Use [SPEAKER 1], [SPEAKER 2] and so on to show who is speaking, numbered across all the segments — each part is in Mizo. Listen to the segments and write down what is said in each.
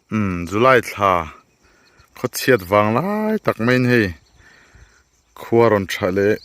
[SPEAKER 1] Umm July thla khawchhiat vang lai tak maiin hei khua rawn tha leh.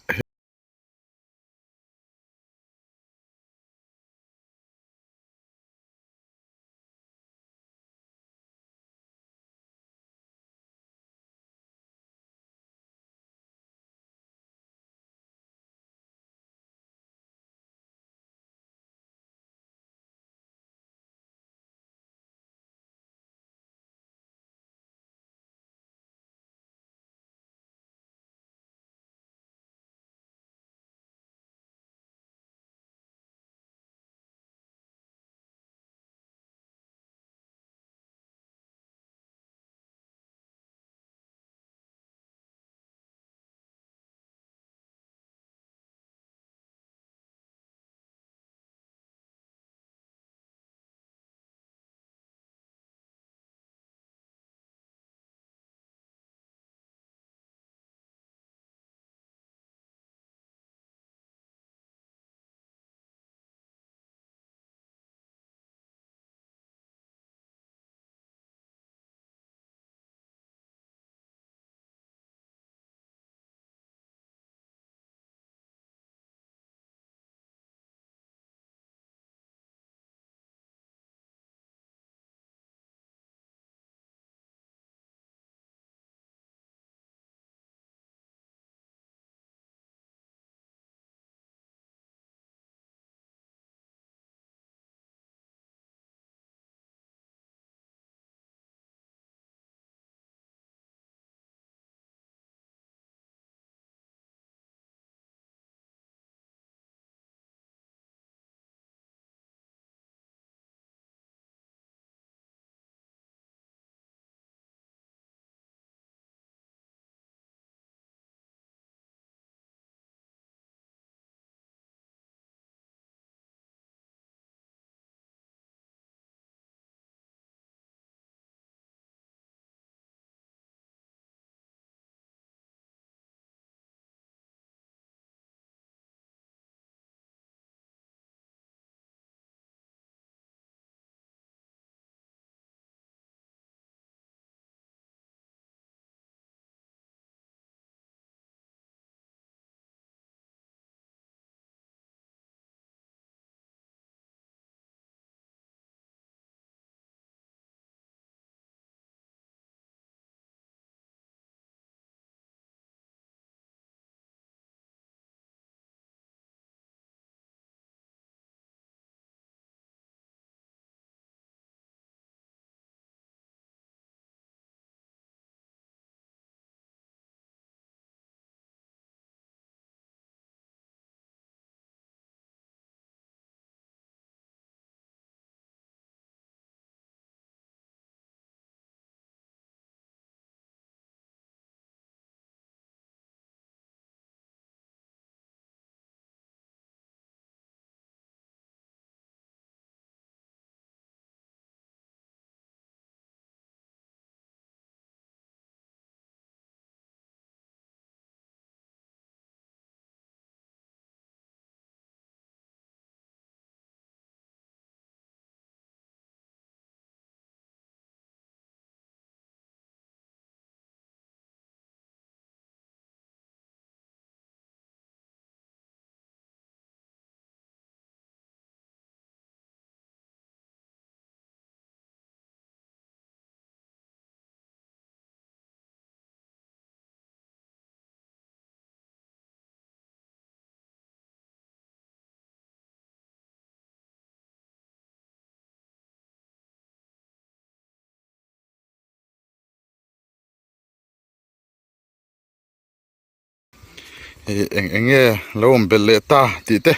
[SPEAKER 1] Hei eng eng nge lo awm belh leh ta tih te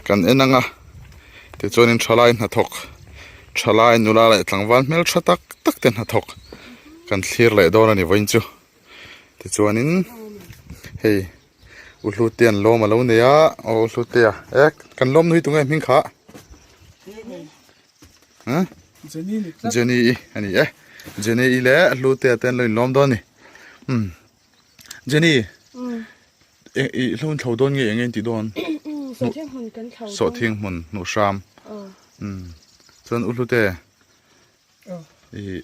[SPEAKER 1] kan en ang a tichuanin thalai hnathawk thalai nula leh tlangval hmeltha tak tak te hnathawk kan thlir leh dawn a ni vawiin chu tichuanin hei u Hlutea an lawm a lo nei a aw u Hlutea e kan lawm nu hi tunge hming kha Jenny i a ni e Jenny i leh Hlutea te an lo inlawm dawn a ni umm. Jenny, i hlun thlo dawn nge eng nge in tih dawn?
[SPEAKER 2] Sawhthing hmun kan thlo dawn.
[SPEAKER 1] Sawhthing hmun hnuh hram. Chuan u Hlute. I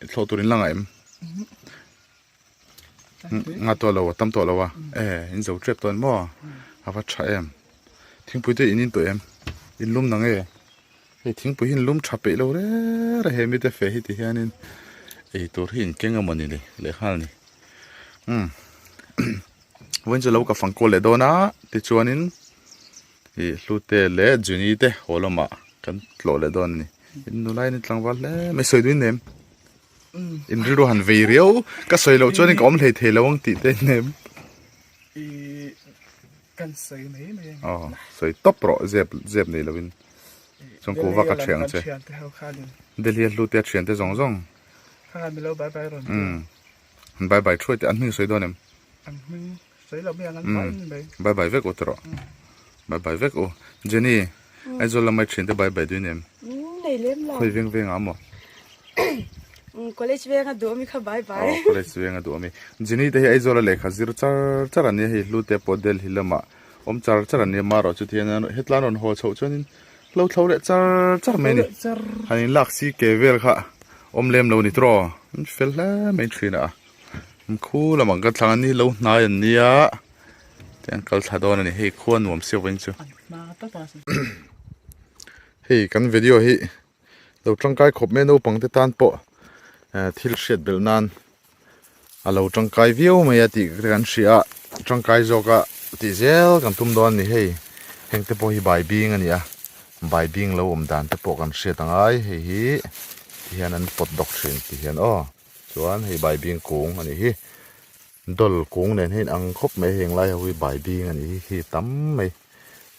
[SPEAKER 1] thlawh tur in la ngaih em? Nga tawh lo a tam tawh lo a e in zo tep tawh maw a va tha em thingpui te in in tawh em in lum nang e hei thingpui hi in lum tha peih lo reng reng he mite fe hi ti hianin ei tur hi in keng emaw ni le lehnghal ni umm vawiin chu lo ka fang kual leh dawn a tichuanin ih hlute leh juni te haw lamah kan tlawh leh dawn a ni in nula in tlangval hle mai sawi duin nem. In rilru han vei riau ka sawi loh chuan ka awm hlei thei lo ang tih te nem.
[SPEAKER 3] I kan sawi mai mai ang.
[SPEAKER 1] Aw sawi tawp rawh zep zep nei lovin chuan ku vak a thiang che. Delhi a hlu te a thian te zawng zawng.
[SPEAKER 3] Kha khan milo bye bye rawn.
[SPEAKER 1] Umm bye bye thuai te an hming sawi dawn em?
[SPEAKER 3] An hming sawi lo mai ang an vai ni mai.
[SPEAKER 1] Bye bye vek u ti rawh. Bye bye vek u. Jenny Aizawl lamah i thiante bye bye duin em?
[SPEAKER 2] Nei lem lo.
[SPEAKER 1] Khawi veng vengah maw?
[SPEAKER 2] College venga duh ami kha bye bye.
[SPEAKER 1] Aw college venga duh ami. Jenny te hi Aizawl a lehkha zir char char an nia hei Hlute pawh Delhi lamah awm char char an nia marawh chu tihian hetla rawn haw chhoh chuanin hlo thlo leh char char mai a ni. Han in lak si ke vel kha awm lem lo ni tiraw? An fel hle mai thin a. Khu lamah ka thlang an ni lo hnai an nia. Te an kal thla dawn a ni hei khua nuam siau veng chu. Hei kan video hi lo tangkai khawp mai naupang te tan pawh thil hriat belh nan a lo tangkai viau mai a tih te kan hria a tangkai zawk a tih zel kan tum dawn a ni hei heng te pawh hi bai bing a ni a bai bing lo awm dan te pawh kan hriat a ngai hei hi ti hian an pawt dawk thin ti hian aw chuan hei bai bing kung a nih hi. Dawl kung nen hian ang khawp mai heng lai ho hi bai bing a nih hi khi tam mai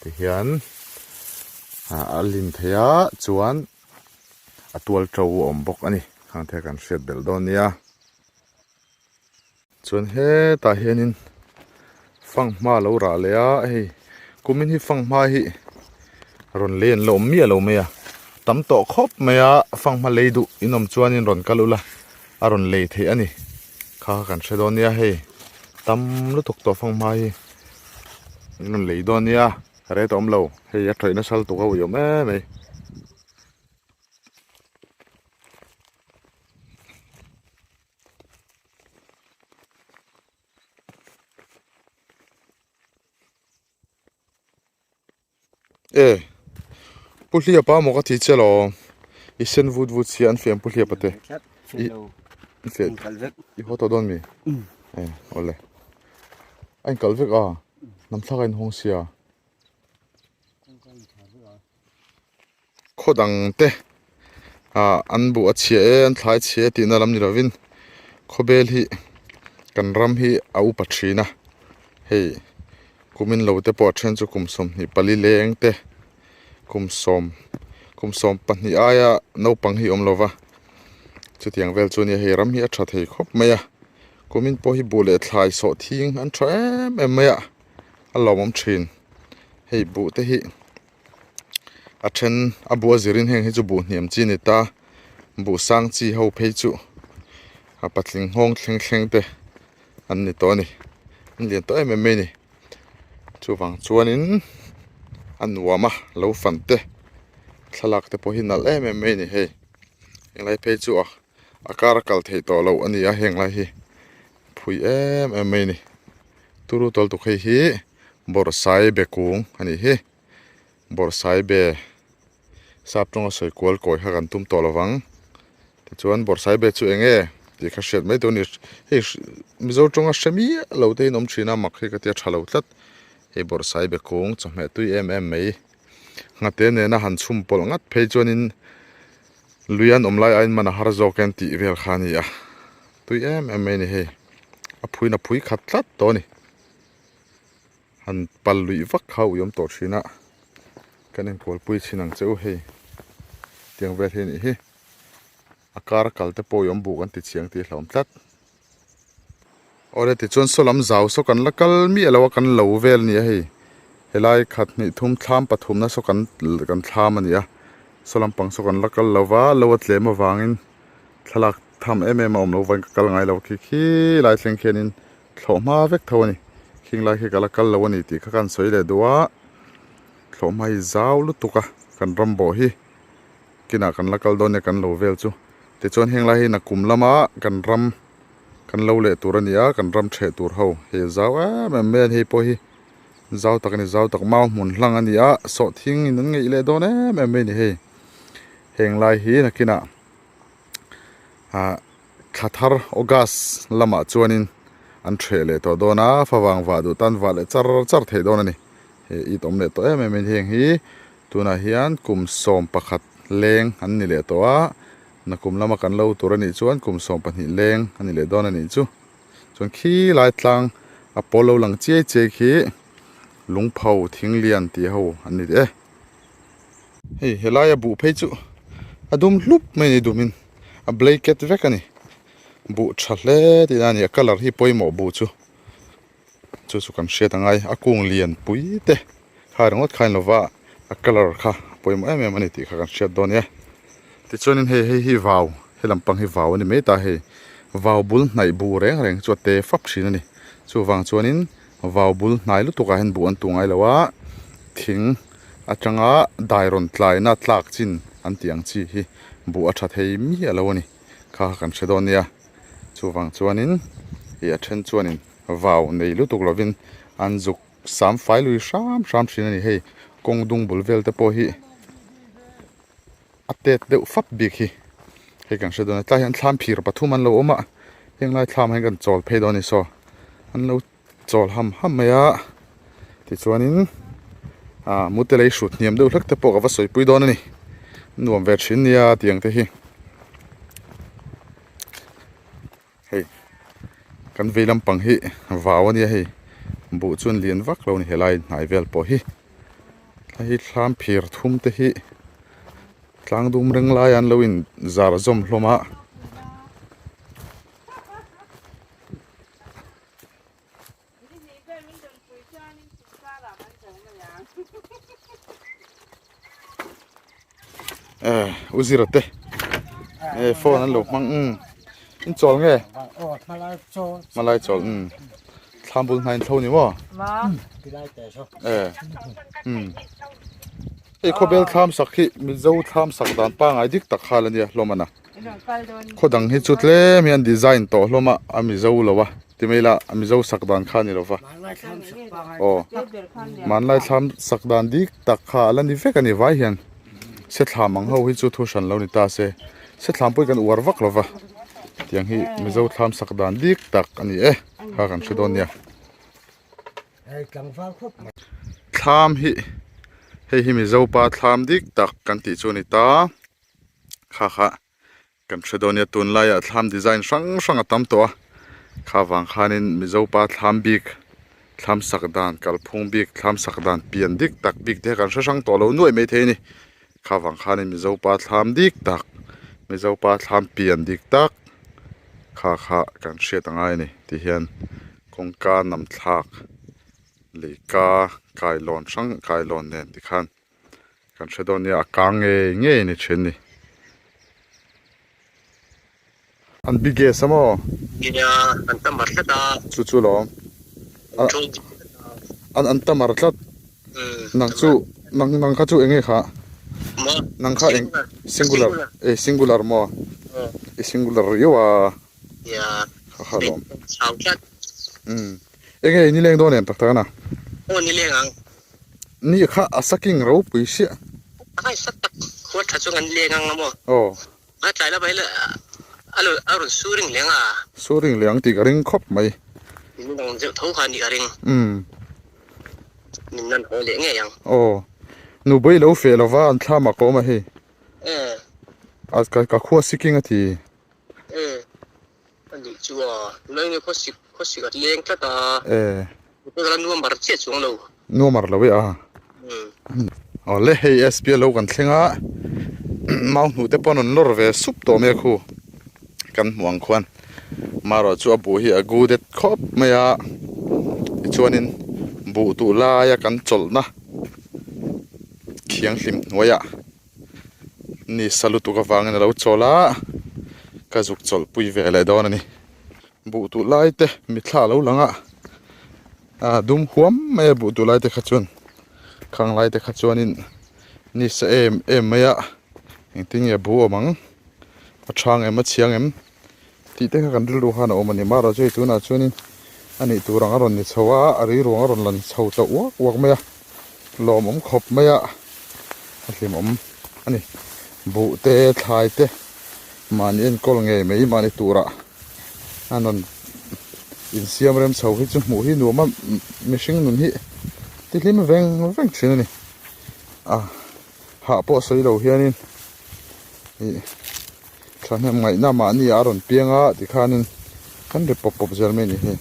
[SPEAKER 1] tihian a lin thei a chuan a tual to a awm bawk a ni khang te kan hriat belh dawn nia chuan hetah hianin fanghma a lo rah leh a hei kumin hi fanghma hi rawn lei an la awm miah lo mai a tam tawh khawp mai a fanghma lei duh in awm chuanin rawn kal ula a rawn lei theih a ni. Kha kan hre dawn nia hei tam lutuk tawh fang hma hi an rawn lei dawn nia rate a awm lo hei a tawih nasa lutuk a ui awm em mai. E Pu Hliapa maw ka ti che lo i sen vut vut sia an fiam Pu Hliapa te i i haw tawh dawn mi e awle a inkal vek a hnam thlak a inhawng sia khaw dang te ah an buh a chhia e an thlai chhia e tihna lam ni lovin khawbel hi kan ram hi a upa thin a hei kumin lo te pawh a then chu kum 24 leng te kum sawm kum 12 aia naupang hi awm lova chutiang vel chu a nia hei ram hi a tha thei khawp mai a kumin pawh hi buh leh thlai sawh thing an tha em em mai a a lawmawm thin hei buh te hi. A then a buh a zirin heng hi chu buh hniam chi a ni ta buh sang chi ho phei chu a patling nghawng thleng thleng te an ni tawh a ni an lian tawh em em mai a ni chuvang chuanin a nuam a lo fan te thlalak te pawh hi nalh em em mai a ni hei henglai phei chu a a kar a kal theih tawh loh a ni a henglai hi phui em em mai a ni turu tawl tuk hei hi bawrhsai be kung a nih hi. Bawrhsaibe sap tawnga sawi kual kawi kha kan tum tawh lovang tichuan bawrhsaibe chu eng nge tih kha hriat mai tur a ni hei mizo tawnga hre miah lo te in awm thin a mak hi ka tia tha lo tlat hei bawrhsaibe kung chawhmeh tui em em mai nghate nena han chhum pawlh ngat phei chuanin lui an awm lai aiin man a har zawk em tih vel kha a ni a tui em em mai a ni hei a phuiin a phui khat tlat tawh a ni. Han pal luih vak kha ui awm tawh thin a, kan inkualpui chhin ang che u hei tiang vel hi a nih hi, a kar a kal te pawh i awm buh kan ti chiang tih a hlauhawm tlat. Awle tichuan saw lam zau saw kan la kal miah lo a kan lo vel a ni a hei, helai khat hnih thum thlam pathumna saw kan kan thlam a ni a, saw lampang saw kan la kal lo va, lo a tlem avangin thlalak tham em em a awm lo vain ka kal ngai lo khi khi lai thleng khianin Thlawh hma vek tho a ni. Khing lai khi ka la kal lo a ni tih kha ka han sawi leh duh a. Thlawh hma hi zau lutuk a, kan ram bawh hi kinah kan la kal dawn nia kan lo vel chu. Tichuan heng lai hi nakum lama kan ram kan lo leh tur a ni a, kan ram theh tur ho hi a zau em em mai a ni. Hei pawh hi zau tak a ni, zau tak mau hmun hlang a ni a, sawhthing in an ngeih leh dawn em em mai a ni hei. Heng lai hi nakinah ah thla thar August lamah chuanin an theh leh tawh dawn a, favang vah duh tan vah leh char char theih dawn a ni. He it awm leh tawh em em in heng hi tunah hian kum 11 leng an ni leh tawh a, nakum lama kan lo tur a nih chuan kum 12 leng a ni leh dawn a nih chu. Chuan khi lai tlang a pawl lo lang chiai chiai khi lungpho thing lian tih ho an ni e. Hei helaia buh phei chu a dum hlup mai a ni dumin a blanket vek a ni. Buh tha hle tihna a ni a colour hi pawimawh buh chu. Chu chu kan hriat angai a kung lian pui te kha ringawt kha a ni lova a colour kha a pawimawh em em a ni tih kha kan hriat dawn nia. Tichuanin hei hei hi vau he lampang hi vau a ni mai ta hei vau bul hnaih buh reng reng chu a te fap thin a ni. Chuvang chuanin vau bul hnai lutuk ah hian buh an tuh ngai lo a thing atanga dai rawn tlaina tlak chin an tih ang chi hi buh a tha thei miah lo a ni kha kan hre dawn nia. Chuvang chuanin ih a then chuanin vau nei lutuk lovin an zuk sam fai lui hram hram thin a ni. Hei kawng dung bul vel te pawh hi a tet deuh fap bik hi hei kan hre dawn a tlai hian thlam phir pathum an lo awm a heng lai thlam ah hian kan chawl phei dawn a ni saw an lo chawl ham ham mai a tichuanin ah mute lei hrut hniam deuh hlek te pawh ka va sawi pui dawn a ni nuam ve thin nia tiang te hi. Hei kan vei lampang hi vau a nia hei buh chuan lian vak lo a ni helai hnai vel pawh hi hei thlam phir thum te hi tlang dum reng lai an lo in zar zawm hlawm a. Eh, u zira te eh phone an lo hmang um in chawl nge hmalai chawl um thlam bul hna in thlo ni maw eh um hei khawbel thlam sak hi mizo thlam sak dan pangai dik tak kha la nia hlawm ana khaw dang hi chu tlem hian design tawh hlawm a a mizo lo a ti mai ila a mizo sak dan kha a ni lo va aw hmanlai thlam sak dan dik tak kha a la ni vek a ni vai hian sethlam ang ho hi chu thu hran lo ni ta se sethlam pawh hi kan uar vak lo va tiang hi mizo thlam sak dan dik tak a ni e kha kan hre dawn nia. Thlam hi hei hi mizo pa thlam dik tak kan tih chu a ni ta. Kha kha kan hre dawn nia tunlaiah thlam design hrang hrang a tam tawh a kha vang khanin mizo pa thlam bik thlam sak dan kalphung bik thlam sak dan pian dik tak bik te kan hre hrang tawh lo nuai maithei a ni kha vang khanin mizo pa thlam dik tak mizo pa thlam pian dik tak kha kha kan hriat a ngai a ni ti hian kawngka nam thlak leika kailawn hrang kailawn nen tikhan. Kan hre dawn nia a kang ngei ngei a ni thin ni. An bi gas a maw?
[SPEAKER 4] Nia, an tamar tlat a.
[SPEAKER 1] Chu chu lawm. An an tamar tlat. Nang chu nang nang kha chu eng nge kha?
[SPEAKER 4] Maw?
[SPEAKER 1] Nang kha eng singular e singular maw? I singular riau a.
[SPEAKER 4] Nia.
[SPEAKER 1] Kha kha lawm.
[SPEAKER 4] Chau tlat.
[SPEAKER 1] Umm. Eng nge nileng dawn em tak tak ana?
[SPEAKER 4] Aw nileng ang.
[SPEAKER 1] Ni kha a saking ropui hriah.
[SPEAKER 4] A kai sat tak khua tha chuan an leng ang a maw?
[SPEAKER 1] Aw.
[SPEAKER 4] A tlai lama hi a lo a rawn su ring leng a.
[SPEAKER 1] Su ring leng tih ka ring khawp mai.
[SPEAKER 4] Min dang zeuh tho kha nih ka ring.
[SPEAKER 1] Umm.
[SPEAKER 4] Min nan haw leh ngei ang.
[SPEAKER 1] Aw. Nubei lo feh lova an thlam ah ka awm a hei.
[SPEAKER 4] Umm.
[SPEAKER 1] A ka ka khua siking a ti.
[SPEAKER 4] Umm. A nih chu a, tunlai nge khawsik khawsik a leng tlat a.
[SPEAKER 1] E.
[SPEAKER 4] Ka la nuamar chiah chuang lo.
[SPEAKER 1] Nuamar lo e a. Aw le hei SP lo kan thleng a, mau hnuh te pawh an rawn lawr ve sup tawh mai a khu kan hmuh ang khuan marawh chu a buh hi a gu det khawp mai a tichuanin buh tuh laia kan chawlhna thianghlim hnuaiah Ni sa lutuk avangin a lo chawl a, ka zuk chawlh pui ve leh dawn a ni. Buh tuh lai te mitthla a lo lang a, a dum huam mai a buh tuh lai te kha chuan khang lai te kha chuanin ni sa em em mai a, engtin nge buh awm ang. A tha ang em a chhia ang em tih te kha kan rilru khan a awm a ni. Marawh chu hei tunah chuanin a nih tur ang a rawn ni chho a, a riruang a rawn lan chho ta uak uak mai a, lawmawm khawp mai a, a hlimawm a ni. Buh te thlai te mahni enkawl ngei mai mahni turah an rawn insiam rem chho hi chu hmuh hi nuam a, mihring nun hi tihlim veng veng thin a ni. A hah pawh sawi lo hianin ih thahnem ngaihna mahni a rawn piang a tikhanin kan ri pawp pawp zel mai a ni hi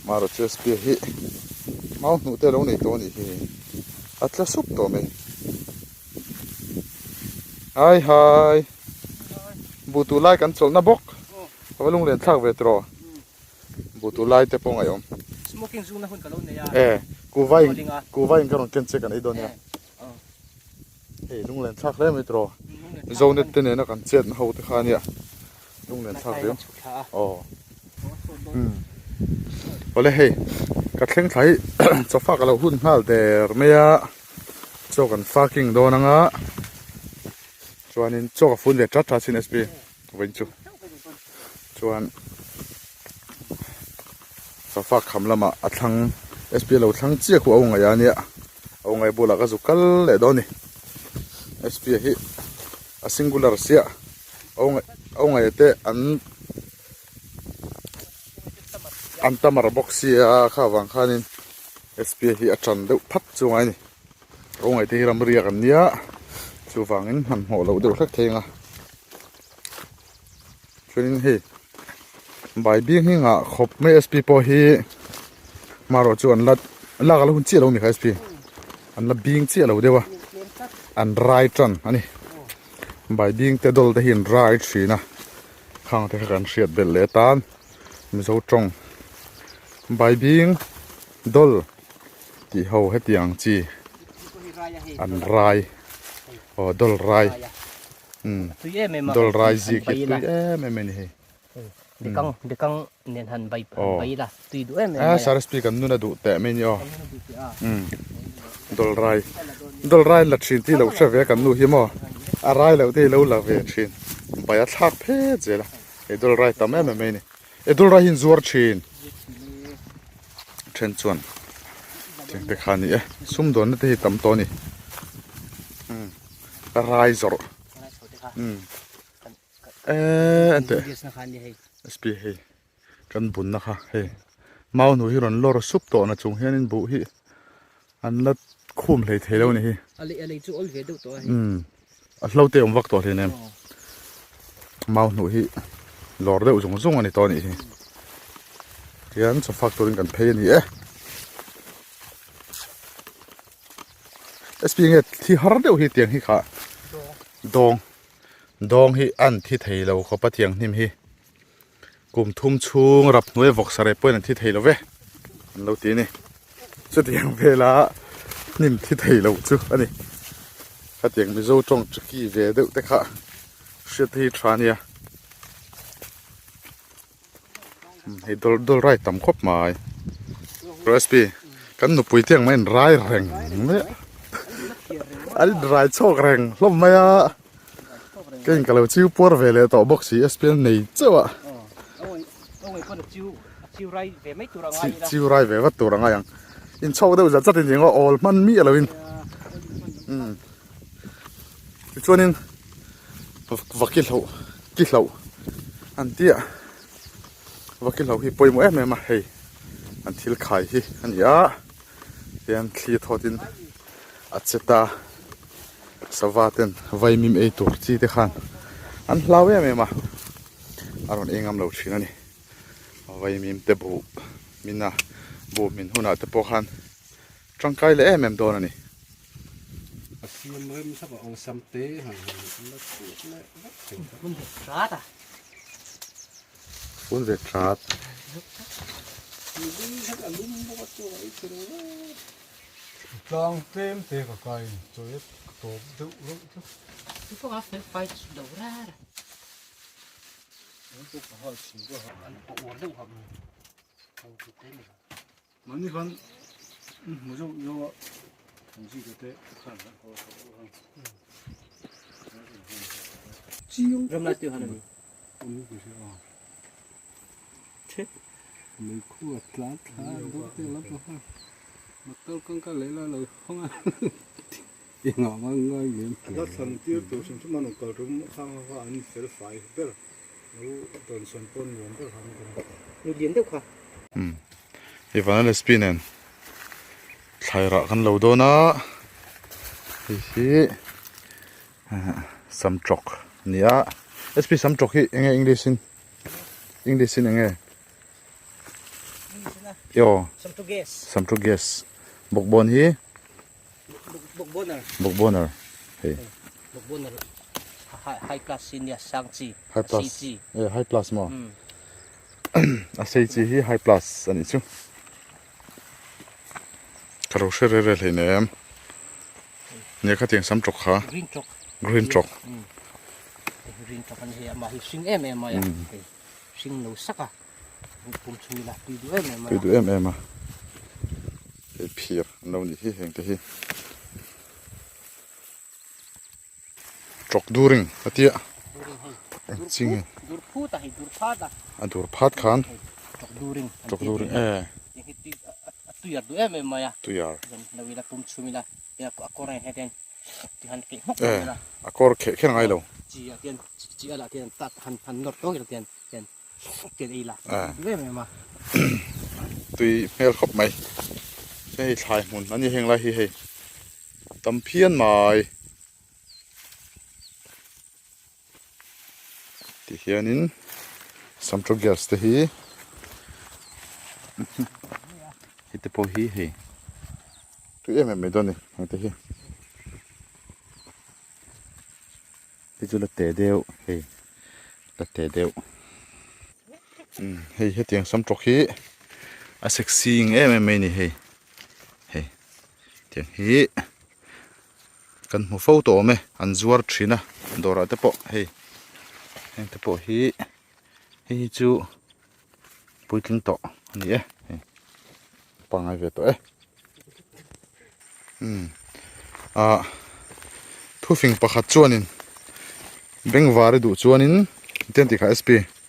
[SPEAKER 1] marawh chu sp hi mau hnuh te alo nei tawh a nih hi a tla sup tawh mai hai hai buh tuh lai kan chawlhna bawk a va lunglen thlak ve tawh. Bu tu lai te pawh ngaihawm.
[SPEAKER 5] Smoking zungna hun ka lo nei a.
[SPEAKER 1] E, kuva in kuva in ka rawn ken che kan ei dawn nia. Hei lunglen thlak hle mai tiraw. Zonet te nena kan chet na ho te kha ania. Lunglen thlak riau. Aw. Hmm. Awle hei ka thleng thla hi chawfa ka lo hun nghal der mai a. Chaw kan fucking dawn anga. Chuanin chaw ka fun ve tat tat sin SP. Vawiin chu chuan sofa kham lamah a thlang sp a lo thlang chiah khu a u ngaih a nia a u ngaih bulah ka zu kal leh dawn a ni sp hi a singular chiah a u ngaih a u ngaih te an an tamar bawk sia kha avang khanin sp hi a tan deuh phat chu ngai a ni a u ngaih te hi ram riak an nia chuvangin hmanhmawh loh deuh hlek thei ang a. Chuanin hei bai bing hi ngah khawp mai sp pawh hi marawh chu an la lak a la hun chiah lo a ni kha sp an la bing chiah lo deuh a an rai tan a ni bai bing te dawl te hi an rai thin a khang te kha kan hriat belh leh atan mizo tawng bai bing dawl tih ho hetiang chi an rai aw dawl rai. Umm dawl rai zik hi tui em em a ni hei.
[SPEAKER 5] Bekang bekang nen han bai han bai ila tui duh em em mai a.
[SPEAKER 1] Sir SP kan nun a duh teh mai a ni aw. Umm dawl rai dawl rai la thin tih lo hre ve kan nu hi maw a rai loh te hi lo la ve thin bai a thlak phet zel a hei dawl rai tam em em mai a ni. E dawl rai hi an zuar thin then chuan tiang te kha a ni e sumdawnna te hi tam tawh a ni. Umm. Rai zawrh umm eee an teh sp hei kan bunna kha hei mau hnu hi rawn lawr sup tawh na chung hianin buh hi an la khum hlei thei lo a ni hi umm a hlo te awm vak tawh hlei nem mau hnu hi lawr deuh zung zung a ni tawh a nih hi tihian chawfak turin kan phei a ni e. Sp nge thi har deuh hi tiang hi kha dawng dawng hi an thi thei lo khawp a tiang hnim hi kum thum chhung rap hnuai vawk sareh pawhin an thi thei lo ve an lo ti a ni chutiang vela hnim thi thei lo chu a ni khatiang mizo tawng chi ve deuh te kha hriat te hi tha a nia. Hei dawl dawl rai tam khawp mai recipe kan nupui te ang mai an rai reng mai a an rai chhuak reng hlawm mai a kei in ka lo chiu puar ve leh tawh bawk si sp an nei chauh a chiu rai ve vat tur a ngai ang inchhawk deuh zat zat in eng awl hman miah lo in umm tichuanin va ki hloh ki hloh an ti a va ki hloh hi pawimawh em em a hei an thil khai hi a ni a tian thli thawt in a che ta sava ten vaimim ei tur chi te khan an hlau em em a a rawn ei ngam lo thin a ni vaimim te buh min a buh min hunah te pawh khan tangkai leh em em dawn a ni.
[SPEAKER 6] A siam rem sak a awlsam te han han la chhuak leh vek thei kha.
[SPEAKER 5] Hun ve trat a.
[SPEAKER 1] Hun ve trat.
[SPEAKER 6] Nileng hian a lum bawk a chuan a ei thei lo reng.
[SPEAKER 7] Tlang tlem te ka kai in chawi ka tawp deuh reuh tlat.
[SPEAKER 5] Chu pawh a fel fai lo rar a. An pawh uar deuh hauh ni.
[SPEAKER 7] Mahni khan hmu zauh zauh a an zika te khan an haw tawh a.
[SPEAKER 5] Ramlai tu han a ni.
[SPEAKER 6] Meikhu a tlan thla a dawr te lam pawh kha motor kawngka leh la lo hawng a engah mah ngai lem
[SPEAKER 7] A la thlan tir tur hrim hrim a rawn kal rum khang ho kha an fel fai ber lo dawnsawn pawh nuam ber kha an ni a.
[SPEAKER 5] Nu lian deuh kha.
[SPEAKER 1] Umm hei vanlalsp nen thlai rah kan lo dawn a hei hi samtawk a ni a sp samtawk hi eng nge english in english in eng nge aw samtawk gas bawkbawn hi bawkbawner hei
[SPEAKER 5] high class senior sang chi
[SPEAKER 1] high plus eh high plus maw a sei chi hi high plus a nih chu ka lo hre rel rel hleinem nia khatiang sam tawk kha
[SPEAKER 5] green tawk
[SPEAKER 1] green tawk
[SPEAKER 5] green tawk an hi amah hi hring em em mai a hring lo sak a pum chhung ila tui duh em em mai
[SPEAKER 1] tui duh em em a hei phir an lo nih hi heng te hi Tawk during a tia eng chi nge
[SPEAKER 5] dur phut a hei dur phat a
[SPEAKER 1] a dur phat khan
[SPEAKER 5] tawk during
[SPEAKER 1] tawk during e
[SPEAKER 5] a tuiar duh em em mai a
[SPEAKER 1] tuiar
[SPEAKER 5] lo ila pum chhum ila a kawr en heten ti han keih hmawk
[SPEAKER 1] e a kawr kheh kher ngai lo
[SPEAKER 5] chi a tian chi a lah tian tat han han nawr tawk ila tian tian tian ei la duh em em a
[SPEAKER 1] tui hmel khawp mai hei thlai hmun a ni heng lai hi hei tam phian mai. Ti hianin samtawk gas te hi hei te pawh hi hei tui em em mai dawn a ni heng te hi hei chu la te deuh hei la te deuh umm hei hetiang samtawk hi a sexy em em mai a ni hei hei tiang hi. Kan hmu fo tawh awm e, an zuar thin a dawrah te pawh hei heng te pawh hi hei hi chu puitling tawh a ni e hei pangngai ve tawh e umm ah thufing pakhat chuanin bengvar i duh chuanin engtin tih kha sp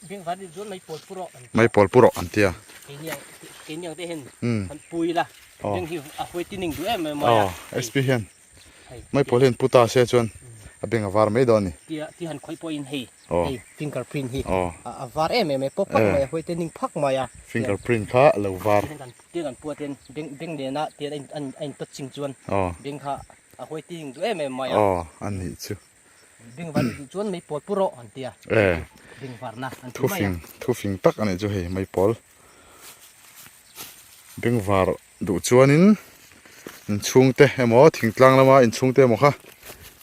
[SPEAKER 5] bengvar i duh chuan maipawl pu rawh
[SPEAKER 1] maipawl pu rawh an ti a
[SPEAKER 5] keini ang te hian an pui la Beng hi a huaitining duh em em mai a.
[SPEAKER 1] Aw, SP hian mai pawl hian pu ta se chuan a beng a var mai dawn a ni.
[SPEAKER 5] Tia ti han khawih pawhin hei hei finger print hi a var em em mai pawp phak mai a huaitining phak mai a.
[SPEAKER 1] Finger print kha a lo var.
[SPEAKER 5] Tiang kan pua ten beng beng nena tian a in a in tawt ching chuan beng kha a huaitining duh em em mai a.
[SPEAKER 1] Aw, a nih chu.
[SPEAKER 5] Beng var duh chuan mai pawl pu rawh an tia. Beng varna an ti mai a.
[SPEAKER 1] Thufing thufing tak a nih chu hei mai pawl. Bengvar duh chuanin inchhungte emaw thingtlang lama inchhungte emaw kha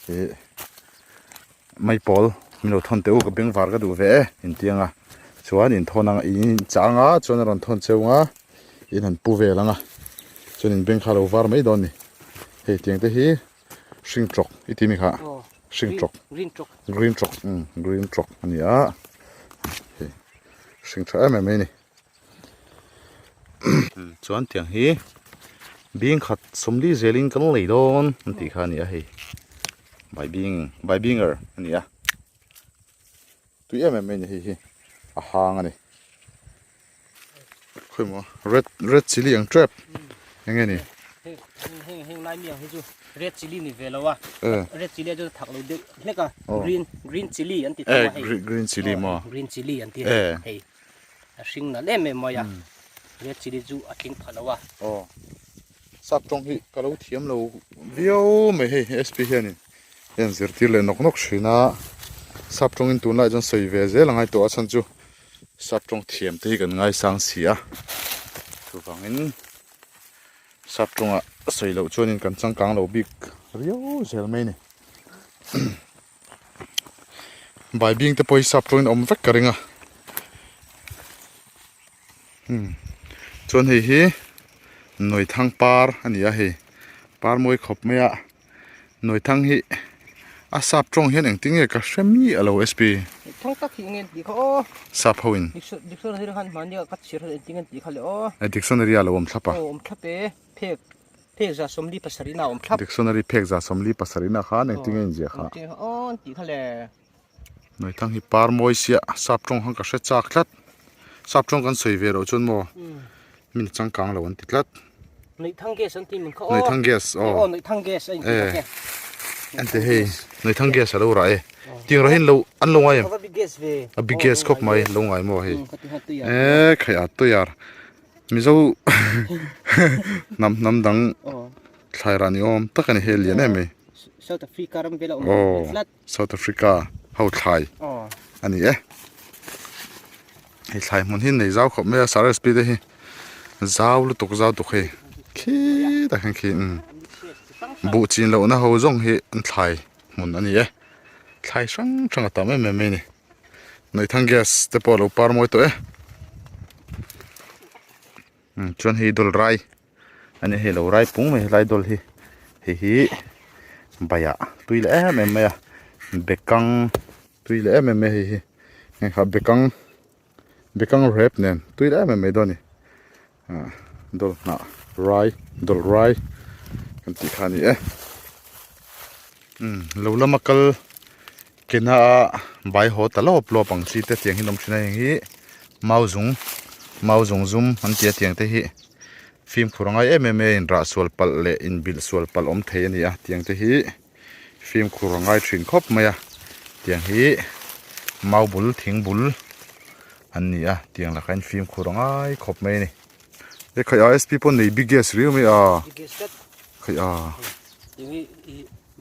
[SPEAKER 1] ih maipawl min lo thawn teh u ka bengvar ka duh ve e inti ang a chuan in thawn ang in chang a chuan a rawn thawn cheu ang a in han pu vel ang a chuan in beng kha a lo var mai dawn a ni hei tiang te hi hring tawk i ti mi kha hring tawk green tawk umm green tawk a ni a hei hring tha em em mai a ni. Chuan tiang hi bing khat sawmli zelin kan lei dawn an tih kha a ni a hei bai bing bai binger a ni a tui em em mai a ni hei hi a hang a ni khawi maw red red chilli ang tep eng nge ni
[SPEAKER 5] heng heng lai mi ang hi chu red chilli ni ve lo a red chilli chu thak lo deuh hlek a green green chilli an ti tho a hei
[SPEAKER 1] green chilli maw
[SPEAKER 5] green chilli an ti hei A hring nalh em em mai a, red chilli chu a tling pha lo a.
[SPEAKER 1] Aw, sap tawng hi ka lo thiam lo viau mai hei SP hianin hian zirtir leh nawk nawk thin a, sap tawngin tunlai chuan sawi ve zel a ngai tawh a chhan chu sap tawng thiam te hi kan ngaisang si a, chuvangin sap tawngah sawi loh chuanin kan changkang lo bik riau zel mai a ni. Baibing te pawh hi sap tawngin a awm vek ka ring a umm chuan hei hi Nawithang par a ni a hei par mawi khawp mai a Nawithang hi a sap tawng hian engtin nge ka hre miah lo sp
[SPEAKER 5] Thang tak hi nge tih kha aw
[SPEAKER 1] sap ho in
[SPEAKER 5] dictionary khan hmani a ka chhiar engtin nge tih kha le aw
[SPEAKER 1] dictionary a lo awm thlap a
[SPEAKER 5] aw awm thlap e phek Phek za 47 a awm thlap.
[SPEAKER 1] Dictionary phek za 47 khan engtin nge inziah kha?
[SPEAKER 5] Engtin nge aw an tih kha le.
[SPEAKER 1] Nawithang hi par mawi sia sap tawng khan ka hre chak tlat sap tawng kan sawi ve loh chuan maw min changkang lo an ti tlat.
[SPEAKER 5] Nawithang gas an ti min kha aw.
[SPEAKER 1] Nawithang gas aw.
[SPEAKER 5] Aw nawithang gas a inti tak e.
[SPEAKER 1] An ti hei nawithang gas a lo rah e. Tiang rah hi an lo an lo ngai em?
[SPEAKER 5] A big gas ve.
[SPEAKER 1] A big gas khawp mai lo ngai maw hei. E khai a tuyar Mizo hnam hnam dang thlai rah ni awm tak a ni hei a lian em mai.
[SPEAKER 5] South Africa ram vel a awm tlat.
[SPEAKER 1] South Africa ho thlai a ni e. Hei thlai hmun hi nei zau khawp mai a sir SP te hi zau lutuk zau tuk hei khitah khian khi umm buh chin lohna ho zawng hi an thlai hmun a ni e. Thlai hrang hrang a tam em em mai a ni. Nawithang gas te pawh a lo par mawi tawh e. Umm chuan hei dawlh rai. Ani hei lo rai pung mai helai dawl hi hei hi baiah tui leh em em mai a bekang tui leh em em mai hei hi heng kha bekang bekang rep nen tui leh em em mai dawn a ni ah dawl hnah rai dawl rai kan tih kha a ni e umm lo lama kal kena a bai haw ta lawp lawp ang chi te tiang hi an awm thin a heng hi mau zung mau zung zum an tia tiang te hi fimkhur a ngai em em a inrah sual palh leh inbilh sual palh awm thei a ni a tiang te hi fimkhur a ngai thin khawp mai a tiang hi mau bul thing bul an ni a tiang lakah hian fimkhur a ngai khawp mai a ni he khai a sp pawh nei big gas riau mai a khai a.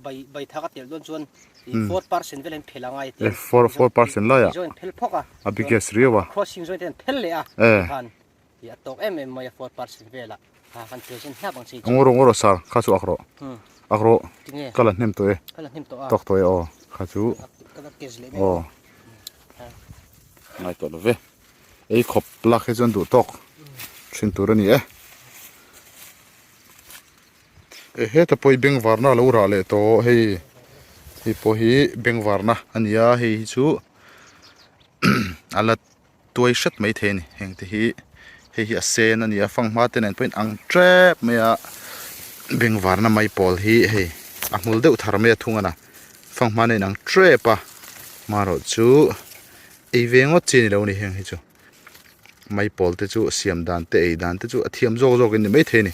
[SPEAKER 5] Bai bai thak a tel dawn chuan i 4% vel an phel a ngai
[SPEAKER 1] ti. 4 4% lai a.
[SPEAKER 5] Join phel phawk a.
[SPEAKER 1] A biggest riau a.
[SPEAKER 5] Crossing join ten phel leh a. Khan i a tawk em em mai a 4% vel a. Ha kan present hlak ang chi.
[SPEAKER 1] Ngoro ngoro sar kha chu ak ro. Ak ro. Ka la hnem tawh e.
[SPEAKER 5] Ka la hnem tawh a.
[SPEAKER 1] Tawk tawh e aw. Kha chu.
[SPEAKER 5] Ka la kes leh.
[SPEAKER 1] Aw. Ngai tawh lo ve. Ei khawp lak hi chuan duh tawk thin tur a ni e. Eh heta pawh hi bengvarna a lo rah leh tawh hei hei pawh hi bengvarna a ni a hei hi chu a la tuai hret mai thei a ni heng te hi hei hi a sen a ni a fanghma te nen pawh in ang tep mai a bengvarna mai pawl hi hei a hmul deuh thar mai a thung a na fanghma nen ang tep a marawh chu ei ve ngawt chi a ni lo a ni heng hi chu. Mai pawl te chu siam dan te ei dan te chu a thiam zawk zawk in ni maithei a ni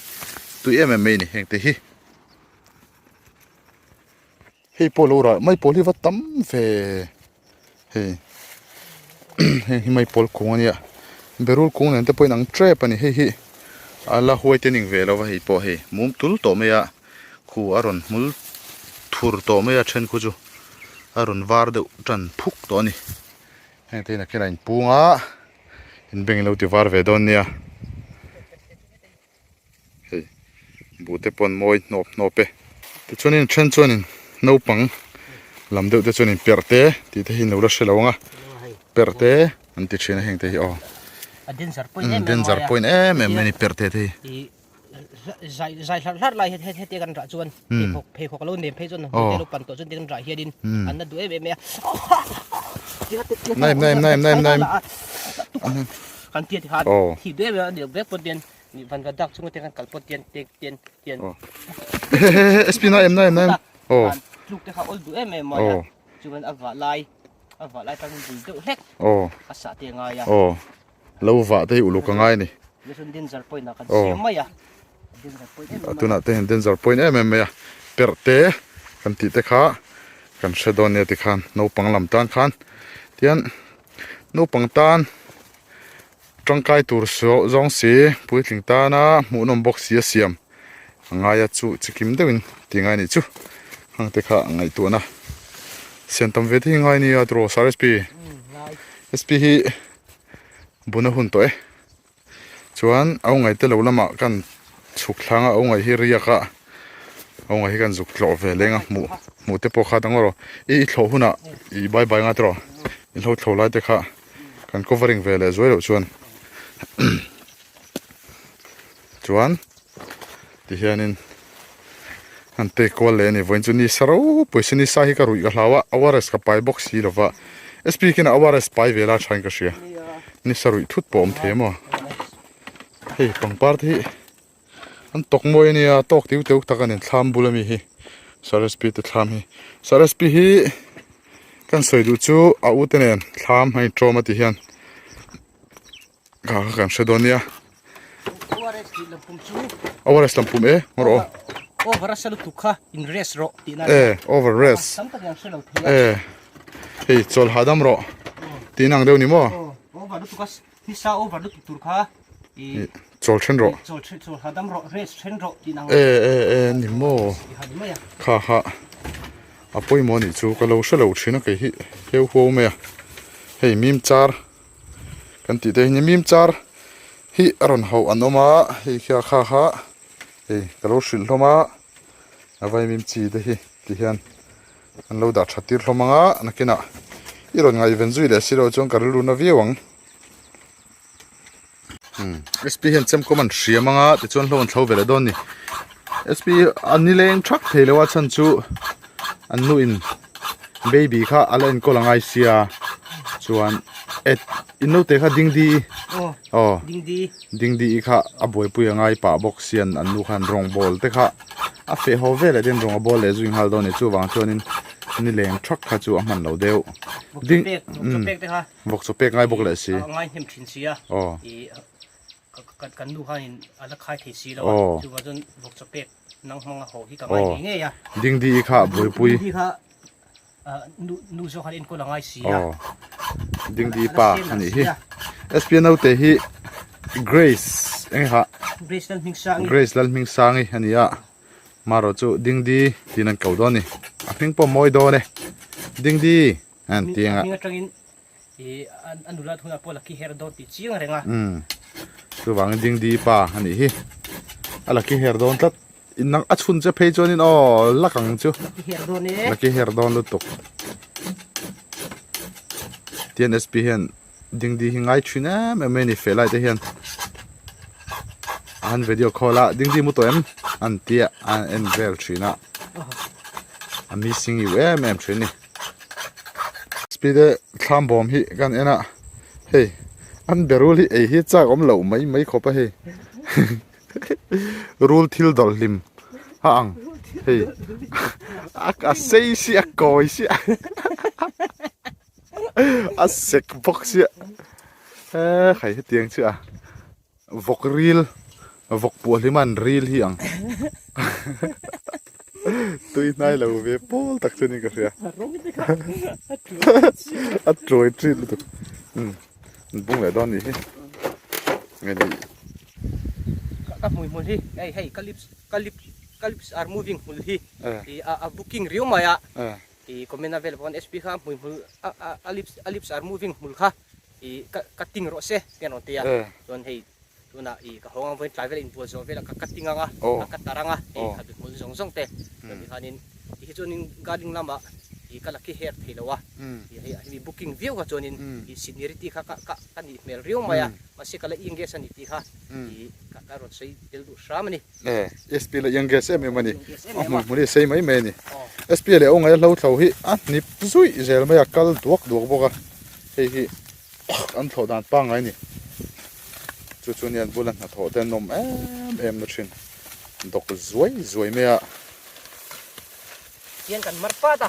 [SPEAKER 1] tui em em mai a ni heng te hi hei pawh lo rah mai pawl hi va tam ve hei heng hi mai pawl kung a nia berul kung nen te pawh in ang tep a ni hei hi a la huai te ning ve lo va hei pawh hei mum tul tawh mai a khu a rawn hmul thur tawh mai a then khu chu a rawn var deuh tan phuk tawh a ni. Heng te hi nakin a inpung a in beng ilo ti var ve dawn nia hei buh te pawh an mawi hnawp hnawp e tichuanin a then chuanin naupang lam deuh te chuanin perh te tih te hi an lo la hre lo ang a perh te an ti thin a heng te hi aw danger point em em mai a ni perh te te hi.
[SPEAKER 5] Zai zai hlarh hlarh lai he heti kan rah chuan pheikhawk pheikhawk a lo nem phei chuan hmute lo pan tawh chuan ti kan rah hianin an na duh em em mai a
[SPEAKER 1] Naim naim naim naim naim
[SPEAKER 5] kan tia ti khan thi duh em em a ni vek pawh tian van va dak chunga te kan kal pawh tian te tian tian
[SPEAKER 1] SP naim naim naim
[SPEAKER 5] aw tluk te kha awl duh em em mai a chuan a vah lai a vah lai tan bul deuh hlek a sah te ngai a
[SPEAKER 1] aw Lo vah te hi uluk a ngai a ni.
[SPEAKER 5] Aw.
[SPEAKER 1] Tunah te hian danger point em em mai a. Perh te kan tih te kha kan hre dawn nia tikhan naupang lam tan khan tian naupang tan tangkai tur zawng si puitling tana hmuhnawm bawk si a siam a ngai a chu chikim deuhin tih ngai a nih chu hang te kha ngaihtuahna siam tam ve te hi ngai nia tiraw sir sp sp hi. Bun a hun tawh e. Chuan au ngaih te lo lamah kan chhuk thlang a, au ngaih hi riak a, au ngaih hi kan zuk tlawh ve leng a, hmuh hmuh te pawh kha dang rawh. I i thlawh hunah i bye bye nga te rawh, i hlo thlo lai te kha kan covering ve leh zuai loh chuan chuan tihianin an pek kual leh a ni. Vawiin chu ni sa ropui si ni sa hi ka ruih ka hlau a, ORS ka pai bawk si lova, SP khin a ORS pai ve la thain ka hria, ni sa ruih thut pawh a awm thei a maw. Hei pangpar te hi an tawk mawi a nia, tawk tiu teu tak a ni thlam bul ami hi Sir SP te thlam hi. Sir SP hi. Kan sawi duh chu a u te nen thlam a inṭawm a ti hian kha kha kan hre dawn nia.
[SPEAKER 5] ORS tih lampum chu
[SPEAKER 1] ORS lampum e ngawr aw.
[SPEAKER 5] Over a sa lutuk kha in rest rawh tihna
[SPEAKER 1] E over rest.
[SPEAKER 5] Tam tak hian hre lo thei a.
[SPEAKER 1] E hei chawl hahdam rawh tih nang deuh ni maw?
[SPEAKER 5] Over lutuk a nisa over lutuk tur kha i
[SPEAKER 1] Chawl then rawh.
[SPEAKER 5] Chawl then chawl hahdam rawh rest then rawh tih nang.
[SPEAKER 1] E e e ni maw? Kha kha a pawimawh anih chu ka lo hre lo thin a kei hi heu huau mai a hei mim char kan tih te hi ni mim char hi a rawn hauh an awm a hei khia kha kha hei ka lo hrilh hlawm a a vaimim chi te hi ti hian an lo dah that tir hlawm ang a nakinah i rawn ngaihven zui leh si loh chuan ka rilru na viau ang. SP hian chemkawm an hriam anga tichuan hlo an thlo ve leh dawn a ni SP a nileng thak thei lo a chhan chu an nu in baby kha a la enkawl angai sia chuan et in naute kha dingdi aw dingdi kha a buaipui angai pah bawk sia an nu khan rawng bawl te kha a feh haw veleh te rawng a bawl leh zui nghal dawn a ni chuvang chuanin nileng thak kha chu a hman lo deuh ding. Vawk chaw pek ngai bawk leh si.
[SPEAKER 5] A ngai hnem thin si a.
[SPEAKER 1] Aw.
[SPEAKER 5] I ka kan nu khanin a la khai thei si lo a.
[SPEAKER 1] Aw.
[SPEAKER 5] Chuvang chuan vawk chaw pek nang hmanga haw hi ka ngai
[SPEAKER 1] Aw.
[SPEAKER 5] ngei ngei a.
[SPEAKER 1] Dingdi i kha buaipui.
[SPEAKER 5] Dingdi kha nu nu zawk khan enkawl a ngai si a.
[SPEAKER 1] Aw. Dingdi pa a nih hi. SP naute hi Grace eng kha?
[SPEAKER 5] Grace Lalhmingsangi.
[SPEAKER 1] Grace Lalhmingsangi a ni a. Marawh chu Dingdi tiin an ko dawn a ni. A hming pawh mawi dawn e. Dingdi. An ti anga.
[SPEAKER 5] Hming atangin i a nula hunah pawh lucky hair dawn tih chiang reng a.
[SPEAKER 1] Umm. Chuvangin dingdi pa a nih hi. A lucky hair dawn tlat. In nang a chhun che phei chuanin aw lak ang chu.
[SPEAKER 5] Lucky hair dawn e.
[SPEAKER 1] Lucky hair dawn lutuk. TNSP hian dingdi hi ngai thin em em mai a ni feh lai te hian. A han video call a dingdi mu tawh em an tia a en vel thin a. A missing you em em thin a ni. Speed e thlam bawm hi kan en a hei an berul hi ei hi chak awm loh mai mai khawp a hei rul thil dawlh hlim a ang hei a sei si a kawi si a sek bawk sia he khai hetiang chiah a. Vawk ril, vawk puah hlim an ril hi ang. Tui hnai lo ve pawl tak chu ni ka hria. A tuai thin lutuk. Umm an bung leh dawn nih hi. Nge ni.
[SPEAKER 5] Ka hmui hmul hi hei hei ka lips ka lip ka lips are moving hmul hi i a booking riau mai a. I comment a vel pawn SP kha hmui hmul a a lips a lips are moving hmul kha I ka ka ting rawh se tih an rawn ti a, chuan hei tunah i ka hawng ang vawiin tlai velah inbual zawh velah ka ka ting ang a, ka ka tar ang a, hei kha hmul zawng zawng te chuan tikhanin ti hi chuanin gardening lamah i ka la khi her thei lo a, i hei hemi booking viau kha chuanin i seniority kha ka ka ka nih hmel riau mai a, mahse ka la engage a ni tih kha i ka ka rawn sawi tel duh hram a ni.
[SPEAKER 1] E, SP la engage em em a ni, a hmui hmul hi a sei mai mai a ni. SP leh aw ngaia hlo thlo hi a hnip zuih zel mai a, kal duak duak bawk a, hei hi an thlawh dan pangngai a ni. Chu chu nia an bula hnathawh te an awm em em na thin, dawk zuai zuai mai a.
[SPEAKER 5] Hian kan mar pat a,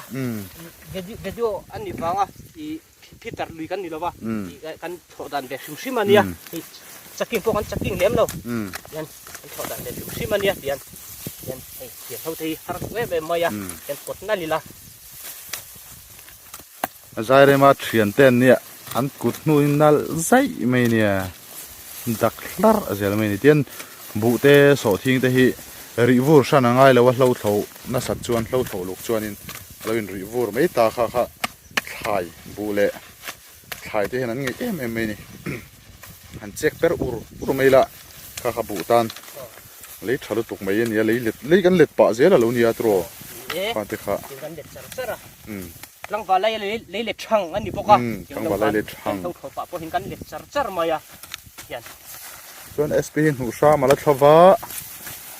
[SPEAKER 5] video a nih vanga i Peter lui kan ni lo va, kan thlawh dan ve hrim hrim a nia, hei checking pawh kan checking lem lo, hian kan thlawh dan ve hrim hrim a nia tihian hian hei thian ho te hi har duh em em mai a, hian kawt nalh ila.
[SPEAKER 1] A zai rema thian te an nia, an kut hnuin nalh zaih mai nia, dak hlarh a zel mai a ni. Tihian buh te sawhthing te hi rih vur hran a ngai lo a, hlo thlo nasat chuan hlo thlo luk chuanin a lo inrih vur mai ta kha kha. Thlai buh leh thlai te hian an ngeih em em mai a ni. Han chek per ur ur mai la kha kha buh tan lei tha lutuk mai a ni a lei let lei kan let pah zel a lo ni a tiraw kha te kha.
[SPEAKER 5] Kan let char char a tlangval lai lei let thang a ni bawk a
[SPEAKER 1] tlangval lai let thang
[SPEAKER 5] kan tho pah pawhin kan let char char mai a hian.
[SPEAKER 1] Chuan SP hi hnuh hram a la thla va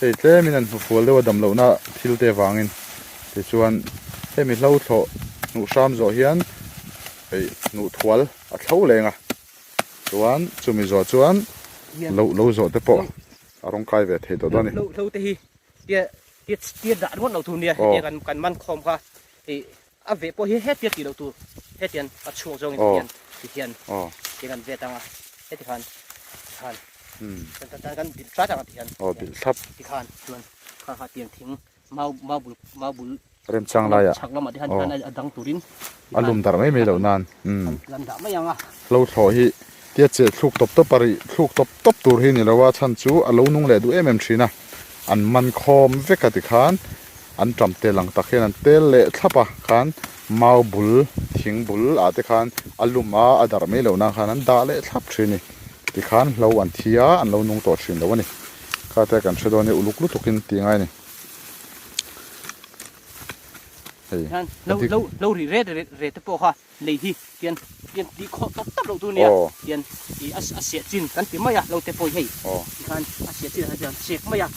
[SPEAKER 1] hei tlemin an hnufual deuh a dam lohna thil te vangin tichuan hemi hlo thlawh hnuh hram zawh hian hei hnuh thual a thlo leng a chuan chumi zawh chuan lo lo zawh te pawh a rawng kai ve thei tawh dawn a ni.
[SPEAKER 5] Hlo hlo te hi tia tia dah ringawt lo thung nia hetia kan man khawm kha hei. A veh pawh hi hetia tih loh tur hetian a chhuak zawngin ti hian ti hian ti kan vet ang a heti khan ti khan kan kan bilh tlat ang a ti hian ti khan chuan kha kha tiang thing mau mau bul mau bul
[SPEAKER 1] remchang laiah
[SPEAKER 5] chhak lamah te khan khan a dang turin
[SPEAKER 1] a lum darh mai mai loh nan
[SPEAKER 5] kan dah mai ang a.
[SPEAKER 1] Hlo thlawh hi tia cheh thluk tawp tawp a rih thluk tawp tawp tur hi ni lo a chhan chu a lo nung leh duh em em thin a an man khawm vek a tikhan An ṭam tel ang tak hian an tel leh thlap a, khan mau bul, thing bul ah te khan a lum a, a darh mai loh nan khan an dah leh thlap thin a ni. Tikhan hlo an thi a, an lo nung tawh thin lo a ni. Kha te kan hre dawn nia uluk lutukin tih ngai a ni. Hei
[SPEAKER 5] Hian hlo hlo hlo ri ret ret ret te pawh kha lei hi tian tian tih khawh tawp tawp loh tur nia tian ih a a siah chin kan ti mai a lo te pawh hi hei tikhan a siah chin ah hian chek mai a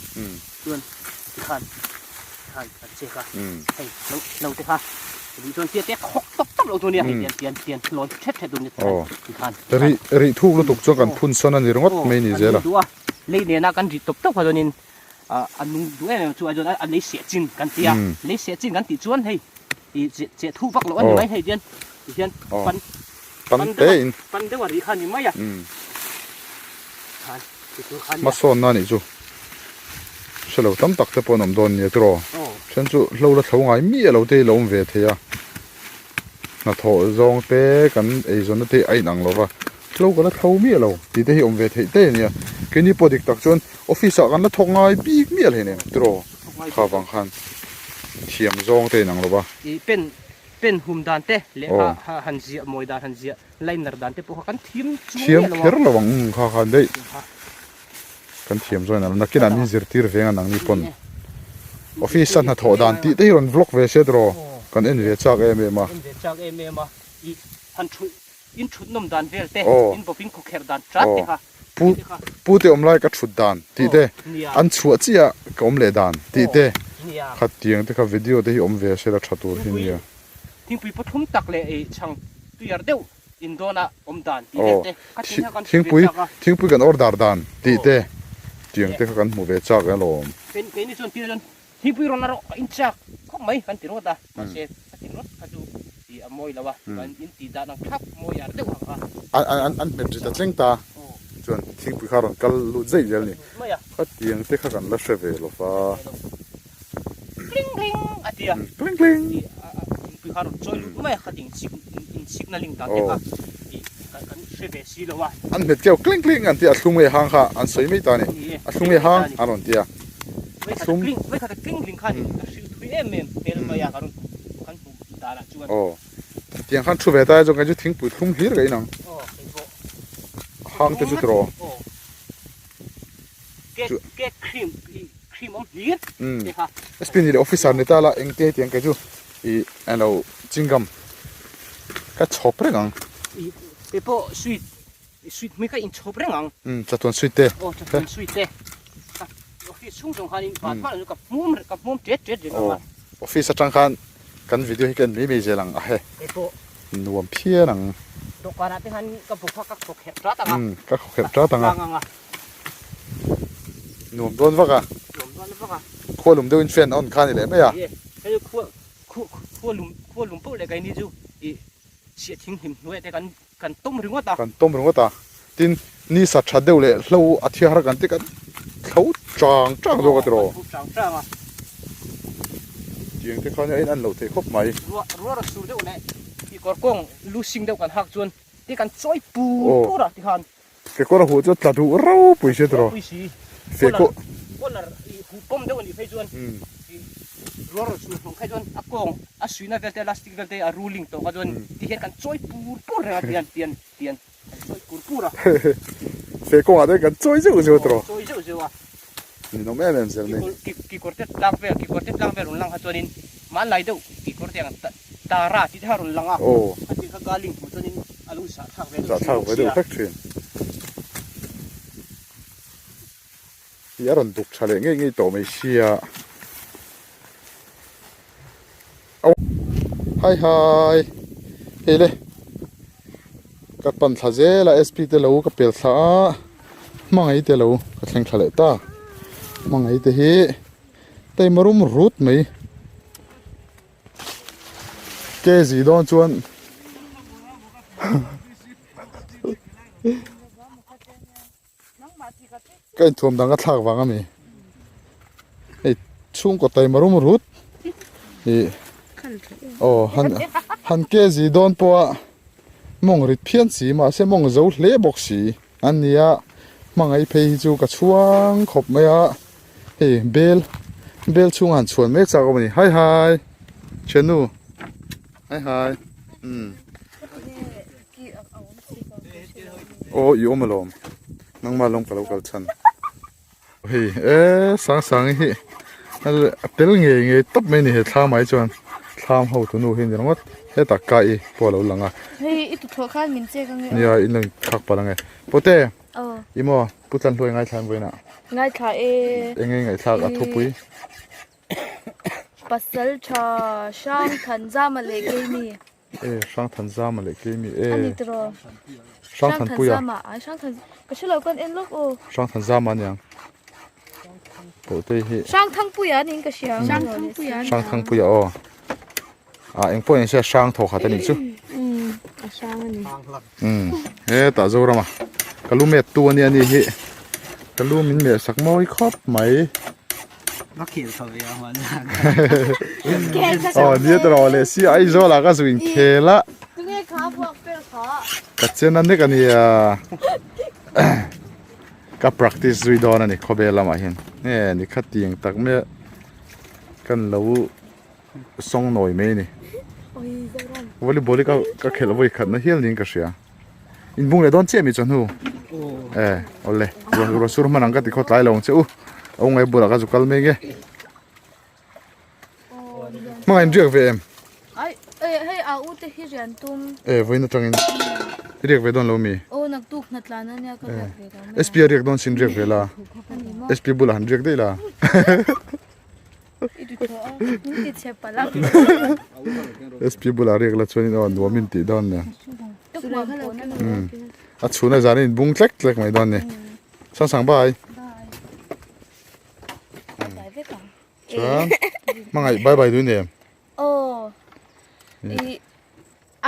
[SPEAKER 5] chuan tikhan tikhan an chek a hei lo lo te kha tih chuan tia te khawk tawp tawp loh tur nia hei tian tian tian hlawn thet thet tur nia tikhan
[SPEAKER 1] rih rih thuk lutuk chuan kan phun sawn a ni ringawt mai ni zel a.
[SPEAKER 5] Lei nena kan rih tawp tawp kha chuanin a nung duh em em chu ai chuan a lei seh chin kan ti a lei seh chin kan tih chuan hei ih cheh cheh thu vak loh a ni mai hei hian ti hian pan
[SPEAKER 1] pan te in
[SPEAKER 5] pan deuh a rih kha a ni mai a khan ti tur kha a nia
[SPEAKER 1] hmasawnna a nih chu hre lo tam tak te pawh an awm dawn nia tiraw then chu hlo la thlo ngai miah lo te hi lo awm ve thei a hnathawh zawng te kan eizawnna te hi a inang lo va Hlo ka la thlo miah lo tih te hi awm ve theih te ania. Keini pawh dik tak chuan office ah kan la thawk ngai bik miah hlein em tiraw kha vang khan thiam zawng te inang lo va.
[SPEAKER 5] I pen pen hum dan te leh kha han ziah mawi dan han ziah liner dan te pawh kha kan thiam chuang miah lo
[SPEAKER 1] ang. Thiam kher lo ang umm kha khan daih kan thiam zawng inang lo nakinah min zirtir veng a nangni pawn office a hnathawh dan tih te hi rawn vlog ve se tiraw kan en ve chak em em a.
[SPEAKER 5] En ve chak em em a i han thulh In thut nawm dan vel te, in bawp in khawkherh dan tat te kha,
[SPEAKER 1] Pu,
[SPEAKER 5] tih te kha.
[SPEAKER 1] Pu te awm lai ka thut dan tih te, an chhuah chiah ka awm leh dan tih te, kha tiang te kha video te hi awm ve se la tha tur hi nia.
[SPEAKER 5] Thingpui pathum tak leh ei chhang tuiar deuh in dawn a awm dan tih vel te, kha tin kha kan hmu ve chak a.
[SPEAKER 1] Thingpui kan order dan tih te, tiang te kha kan hmu ve chak alawm.
[SPEAKER 5] Keini chuan tir chuan Thingpui rawn la rawh ka inchak khawp mai kan ti rawt a, mahse ka ti rawt kha chu tih a mawi lo a, chuan in tih dan ang thlap mawi ar deuh ang kha.
[SPEAKER 1] An an hmet ri ta tleng ta chuan thingpui kha rawn kal lut zeih zel ni, khatiang te kha kan la hre ve lo va.
[SPEAKER 5] Kling kling a ti a,
[SPEAKER 1] Kling kling.
[SPEAKER 5] Thingpui kha rawn chawi lut mai a, khating in signaling dan te kha tih kan hre ve si lo a.
[SPEAKER 1] An hmet keuh kling kling an ti a, a thlum ngei hang kha an sawi mai ta a ni, a thlum ngei hang an rawn ti a. Aw tiang khan thu ve ta chuan kei chu thingpui thlum hlir ka inang hang te chu tiraw SP ni leh officer ni ta la eng te tiang kei chu ih englo chingam ka chhawp reng ang.
[SPEAKER 5] I suit hmui kha inchhawp reng ang.
[SPEAKER 1] Umm chatuan suit te.
[SPEAKER 5] Aw chatuan suit te. Ka office chhung zawng khan in van hman chu ka hmum ka hmum tet tet reng ang a.
[SPEAKER 1] Office atang khan kan video hi ka en mai mai zel ang a he.
[SPEAKER 5] Kei pawh.
[SPEAKER 1] Nuam phian ang.
[SPEAKER 5] Dawhkanah te khan ka bu kha ka khaw kherh tat ang a.
[SPEAKER 1] Umm ka khaw kherh tat ang a.
[SPEAKER 5] Tlang ang a.
[SPEAKER 1] Nuam dawn vak a.
[SPEAKER 5] Nuam dawn vak a.
[SPEAKER 1] Khua lum deuhin fan a on kha a ni leh mai a.
[SPEAKER 5] Ni e. Hei khua khua khua lum khua lum poh leh keini chu i chhiah thing hlim hnuaiah te kan Kan tawm ringawt a.
[SPEAKER 1] Kan tawm ringawt a. Tin, ni sa tha deuh leh hlo a thiar kan ti kan thlo chang chang zawk a tiraw.
[SPEAKER 5] Aw, kan thlo chang chang a.
[SPEAKER 1] Tiang te khan a in an loh theih khawp mai.
[SPEAKER 5] Ruah, ruah rawn sur deuh leh kekawr kawng lu sing deuh kan hak chuan ti kan chawi pur pur a tikhan.
[SPEAKER 1] Kekawr a huh chu tla duh ropui si a tiraw.
[SPEAKER 5] Ropui si.
[SPEAKER 1] Feh kawh.
[SPEAKER 5] Collar i huh pawm deuh a nih phei chuan i ruah rawn sur hlawm phei chuan a kawng a suihna vel te elastic vel te a ruling tawh kha chuan ti hian kan chawi pur pur reng a tian tian tian kan chawi pur pur a.
[SPEAKER 1] Feh kawngah te kan chawi zeuh zeuh a tiraw.
[SPEAKER 5] Chawi zeuh zeuh a.
[SPEAKER 1] Ninawm em em zel mai.
[SPEAKER 5] Kekawr te tlang vel kekawr te tlang vel rawn lang kha chuanin hmanlai deuh kekawr te ang Tara tih te kha rawn lang a. A tih kha galing hmuh chuanin a lo zahthlak ve deuh
[SPEAKER 1] thin bawk sia. Ih a rawn duk tha leh ngei ngei tawh mai sia. Hai hai hei le ka pan thla zel a SP te lo ka pel thla a hmangaih te lo ka thleng thla leh ta hmangaih te hi taima rum rut mai. Kg dawn chuan ka inthuam dang a thlak vang a mi hei chhungkaw taima rum rut ih aw han han kg dawn pawha mawng rit phian si mahse mawng zo hle bawk si an ni a hmangaih phei hi chu ka chhuang khawp mai a hei bel bel chhungah han chhuan mek chak awm a ni hai hai thiannu hai hai umm. Aw i awm alawm nangmah lawng ka lo kal chhan hei e sang sang hi a tel ngei ngei tawp mai a ni he thlam ah hi chuan thlam ho tu nu hi a ni ringawt hetah ka i pawh a lo lang a
[SPEAKER 8] hei i tuthlawh khan min chek ange
[SPEAKER 1] nia in lo thlak palh ange pawte i maw pu Tlanhluai ngaithla em vawiinah
[SPEAKER 8] ngaithla e
[SPEAKER 1] eng nge ngaihthlak a thupui
[SPEAKER 8] pasal tha hrang than zama leh keimi.
[SPEAKER 1] E Hrangthan Zama leh Keimi e.
[SPEAKER 8] Ani tiraw.
[SPEAKER 1] Hrangthan Puia.
[SPEAKER 8] Zama ai Hrangthan ka hrelo kan en lawk aw.
[SPEAKER 1] Hrangthan Zama aniang. Pawhtei hi.
[SPEAKER 8] Hrangthang Puia niin ka hria.
[SPEAKER 2] Hrangthang Puia.
[SPEAKER 1] Hrangthang Puia aw. A eng pawh engse hrang thaw khat anih chu.
[SPEAKER 2] Um a hrang ani.
[SPEAKER 1] Um hetah Zorama ka lu met tu ania ni hi. Ka lu min meh sak mawi khawp mai.
[SPEAKER 5] Ka khel tho ve a hman.
[SPEAKER 1] Aw nia ta rawh leh si Aizawl ah ka zu in khel a.
[SPEAKER 8] Tunge kha vuak pel kha.
[SPEAKER 1] Ka chen a nek a nia. Ka practice zui dawn a ni khawvel lamah hian. Nge ni kha tiang tak mai a kan lo sawng nawi mai a ni. Volleyball hi ka khelh vawi khatna hial niin ka hria. Inbung leh dawn chiah mi chawhnu e awle ruah sur hman ang ka ti khaw tlai lo ang che u a ungai bulah ka zu kal mai nge hmangaih in riak ve em
[SPEAKER 8] ai e hei a u te hi rian tum
[SPEAKER 1] e vawiin atangin i riak ve dawn lo mi
[SPEAKER 8] aw naktuk hna tlan ania ka riak ve lo
[SPEAKER 1] sp a riak dawn sin riak ve la sp bulah han riak daih la SP bulah riak la chuanin aw nuam in tih dawn nia. A chhuna zan in bung tlek tlek mai dawn ni. Sang sang bye. Chuan hmangaih bye bye duin em.
[SPEAKER 8] Aw. I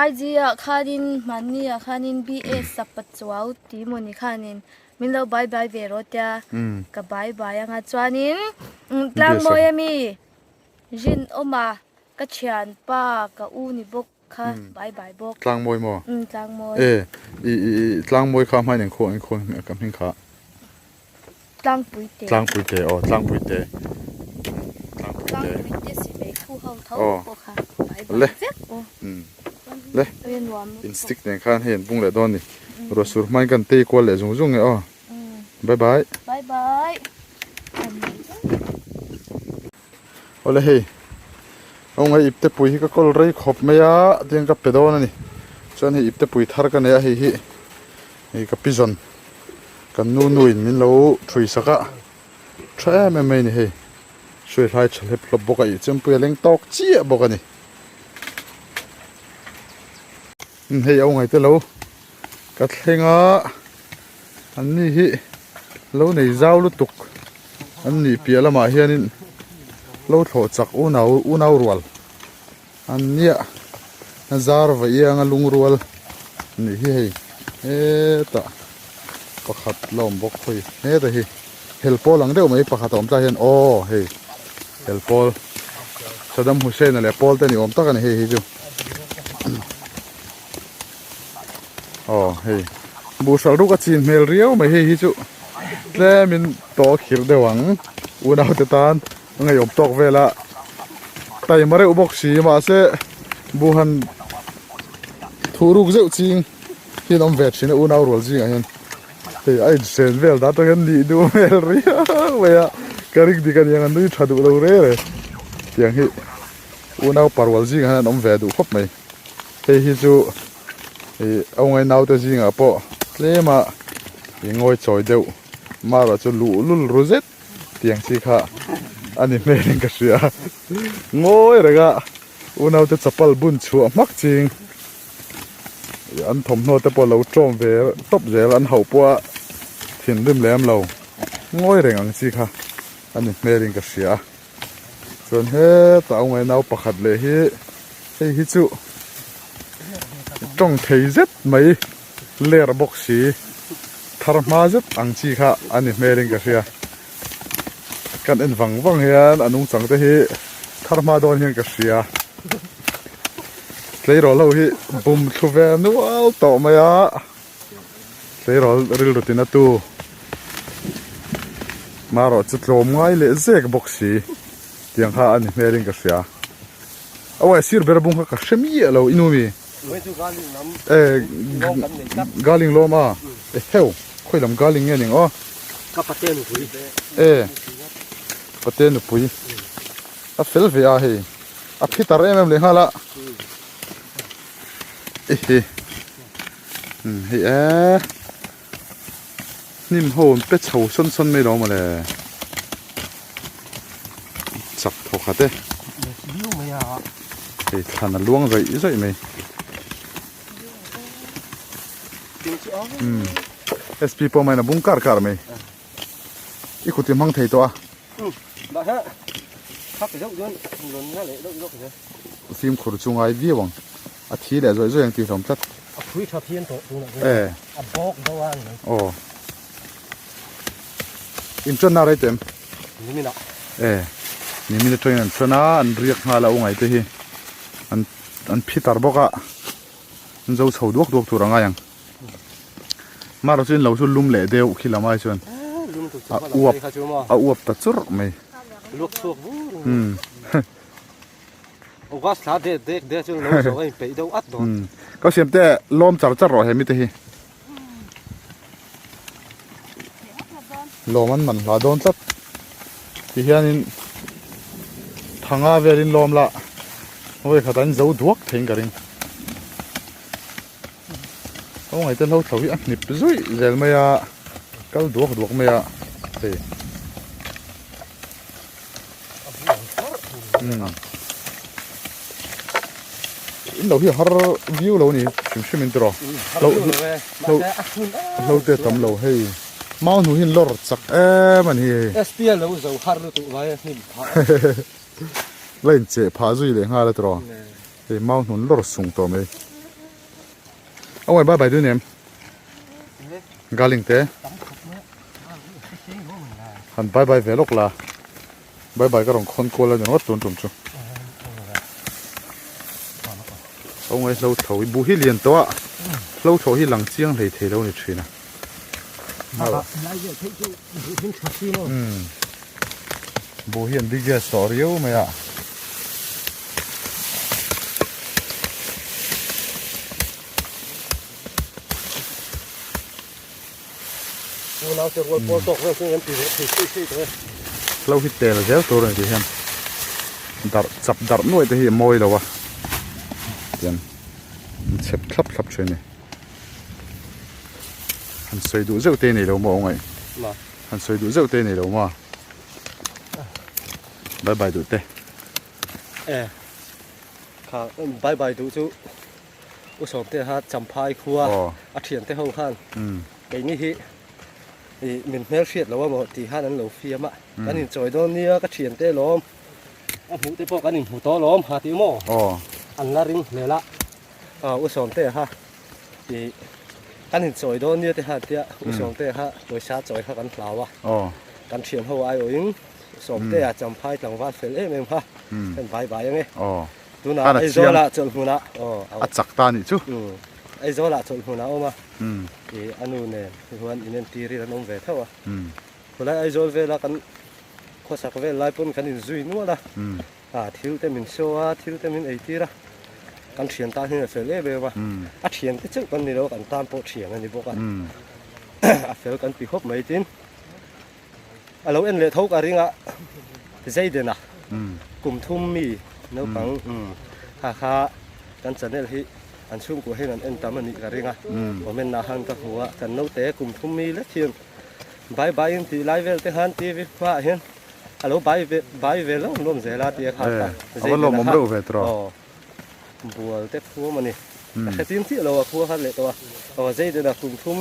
[SPEAKER 8] IG ah khanin hmanni ah khanin BS Sapachuau tih mawni khanin min lo bye bye ve rawh tia ka bye bye anga chuanin tlangmawi ami rinawma ka thianpa ka u ni bawk kha bye bye bawk.
[SPEAKER 1] Tlangmawi maw?
[SPEAKER 8] Umm tlangmawi.
[SPEAKER 1] E i i tlangmawi kha hmain engkhaw engkhaw ka hming kha.
[SPEAKER 8] Tlangpuite.
[SPEAKER 1] Tlangpuite aw Tlangpuite. Tlangpuite.
[SPEAKER 8] Tlangpuite si mai thu ho tho pawh kha bai
[SPEAKER 1] Le.
[SPEAKER 8] bai vek aw.
[SPEAKER 1] Le. In stick nen khan hei an bung leh dawn ni. Ruah sur hmain kan tei kual leh zung zung e aw. Bye bye.
[SPEAKER 8] Bye bye.
[SPEAKER 1] Awle hei. Awngai ipte pui hi ka kawl rei khawp mai a tiang ka pe dawn a ni. Chuan hei ipte pui thar ka nei a hei hi hei ka pi zawn. Kan nu nu in min lo thui sak a, tha em em mai a ni hei. Hruai hlai tha hlep hlawp bawk a, ih chempui a leng tawk chiah bawk a ni. Umm hei a ungaih te lo ka thleng a, an ni hi lo nei zau lutuk an nih piah lamah hianin lo thlawh chak unau unau rual. An nia a zar va iang a lungrual nih hi hei hetah pakhat la awm bawk khawi heta hi hel pawl ang deuh mai pakhat a awm tlai hian aw hei hel pawl Saddam Hussein a leh pawl te ni awm tak a ni hei hi chu aw hei buh hralh ruk a chin hmel riau mai hei hi chu tlemin tawh a khirh deuh ang unau te tan. A ngeiawm tawk vel a taima reuh bawk si mahse bu han thuh ruk zeuh ching hian awm ve thin a unau rual zingah hian hei a inhren vel dan atang hian nih duh hmel riau mai a ka ring dik aniang a nui tha duh lo reng reng tiang hi unau parual zingah hian an awm ve duh khawp mai hei hi chu ih a ngawi naute zingah pawh tlem a ih ngawi chawi deuh marawh chu luh lul ru zet. Tiang chi kha a ni hmelin ka hria. Ngawi reng a unaute chapal bun chhuah hmak ching an thawmhnaw te pawh lo tawm ve tawp zel an hauh pawh a thinrim lem lo. Ngawi reng ang chi kha a ni hmelin ka hria. Chuan hetah a ngainau pakhat leh hi. Hei hi chu tawng thei zet mai ler bawk si thar hma zet ang chi kha a ni hmelin ka hria. Kan en vang vang hian a nungchang te hi thar hma dawn hian ka hria. Tleirawl ho hi bum thlu ve nual tawh mai a. Tleirawl rilru tina tu marawh chu tlawm ngai leh zek bawk si tiang kha a ni hmelin ka hria. Aw sir ber bung kha ka hre miah lo i nu mi? E galing lawm a e heu khawi lam galing nge ning aw?
[SPEAKER 5] Ka pate nupui.
[SPEAKER 1] E pate nupui a fel ve a hei a phi tar em em leh nghal a. Ehe umm hei e hnim ho an pe chho sawn sawn mai lo mawle chak thaw khat e hei thlan a luang zaih zaih mai umm sp pawh main a bung kar kar mai i kut i hmang thei tawh a. Fimkhur chu ngai viau ang. A thi leh zawih zawih ang tih hlawm tlat.
[SPEAKER 5] A phui tha phian tawh tunah chuan.
[SPEAKER 1] E.
[SPEAKER 5] A bawk deuh a ni mai.
[SPEAKER 1] Aw. In ṭanna rei teh em?
[SPEAKER 5] Nimin ah.
[SPEAKER 1] E. Nimin aṭangin an ṭan a, an riak nghal a u ngai te hi. An an phi tar bawk a. An zo chho duak duak tur a ngai ang. Mara chu in lo chu lum leh deuh khi lam ai chuan a uap a uap ta churh mai. Umm.
[SPEAKER 5] August thla dek dek dek chu lo zo a inpeih deuh at dawn.
[SPEAKER 1] Umm. Ka siam te lawm char char rawh he mite hi. Lawm an man hla dawn tlat. Ti hianin thanga velin lawm lah vawi khat an zo duak theiin ka ring. Aw ngaihte hlo thlo hi a hnip zuih zel mai a kal duak duak mai a hei umm in lo hi a har viau lo a ni hrim hrim in tiraw hlo hlo hlo te a tam lo hei mau hnu hi an lawr chak em a ni hei.
[SPEAKER 5] SP a lo zo har lutuk vai a hnim phah
[SPEAKER 1] la incheh phah zui leh nghal a tiraw. Hei mau hnun lawr sung tawh mai. Aw bye bye dun em. Galing te. Han bye bye ve lawk la. Bye bye ka rawn khawn kual a ni ringawt tun tum chu. Aw ngai hlo tho hi bu hi lian tawh a. Hlo tho hi lang chiang hlei thei lo ni thin a. Bu hi an biggest tawh riau mai a. Hlo hi tel zel tur a ni tih hian darh chap darh nuaih te hi a mawi lo a tiang an chep thlap thlap thin a ni. Han sawi duh zeuh te nei lo maw ngaih han sawi duh zeuh te nei lo maw bye bye duh te
[SPEAKER 5] e kha bye bye duh chu u sawm te ha champhai khua a thian te ho khan keini hi i min hmel hriat lo amaw ti khan an lo fiam a kan in chawi dawn nia ka thian te lawm a hmuh te pawh kan in hmu tawh lawm ha ti maw an la ring hlel a U Sawmte kha ih kan inchawi dawn nia te kha tia U Sawmte kha pawisa chawi kha kan hlau a, kan thian ho aiawhin U Sawmtea Champhai tlangval fel em em kha kan bai bai ange. Tunah Aizawlah chawlhmunah aw
[SPEAKER 1] a chak ta nih chu.
[SPEAKER 5] Aizawlah chawlhmunah a awm a, ih a nu nen huan inentirin an awm ve tho a. Khawlai Aizawl vela kan khawsak vel lai pawn kan inzui nual a. A thil te min show a, thil te min ei tir a, kan thian tan hian a fel em em a, a thian te chauh kan ni lo, kan tan pawh thian a ni bawk a, a fel kan ti khawp mai tin a lo en leh tho ka ring a, Zayden-a kum thum mi naupang kha kha kan channel hi an chhungkua hian an en tam a nih ka ring a, comment ah khan ka hmu a, kan naute kum thum mi lek hian bye bye in tih lai vel te khan TV hmaah hian A lo bai ve bai ve lo lawm zel a tia kha ka
[SPEAKER 1] A va lawm awm reuh ve tawh.
[SPEAKER 5] Aw bual te khuam a ni. Ka hre chin chiah lo a khua kha leh tawh a. Aw zei den a kum thum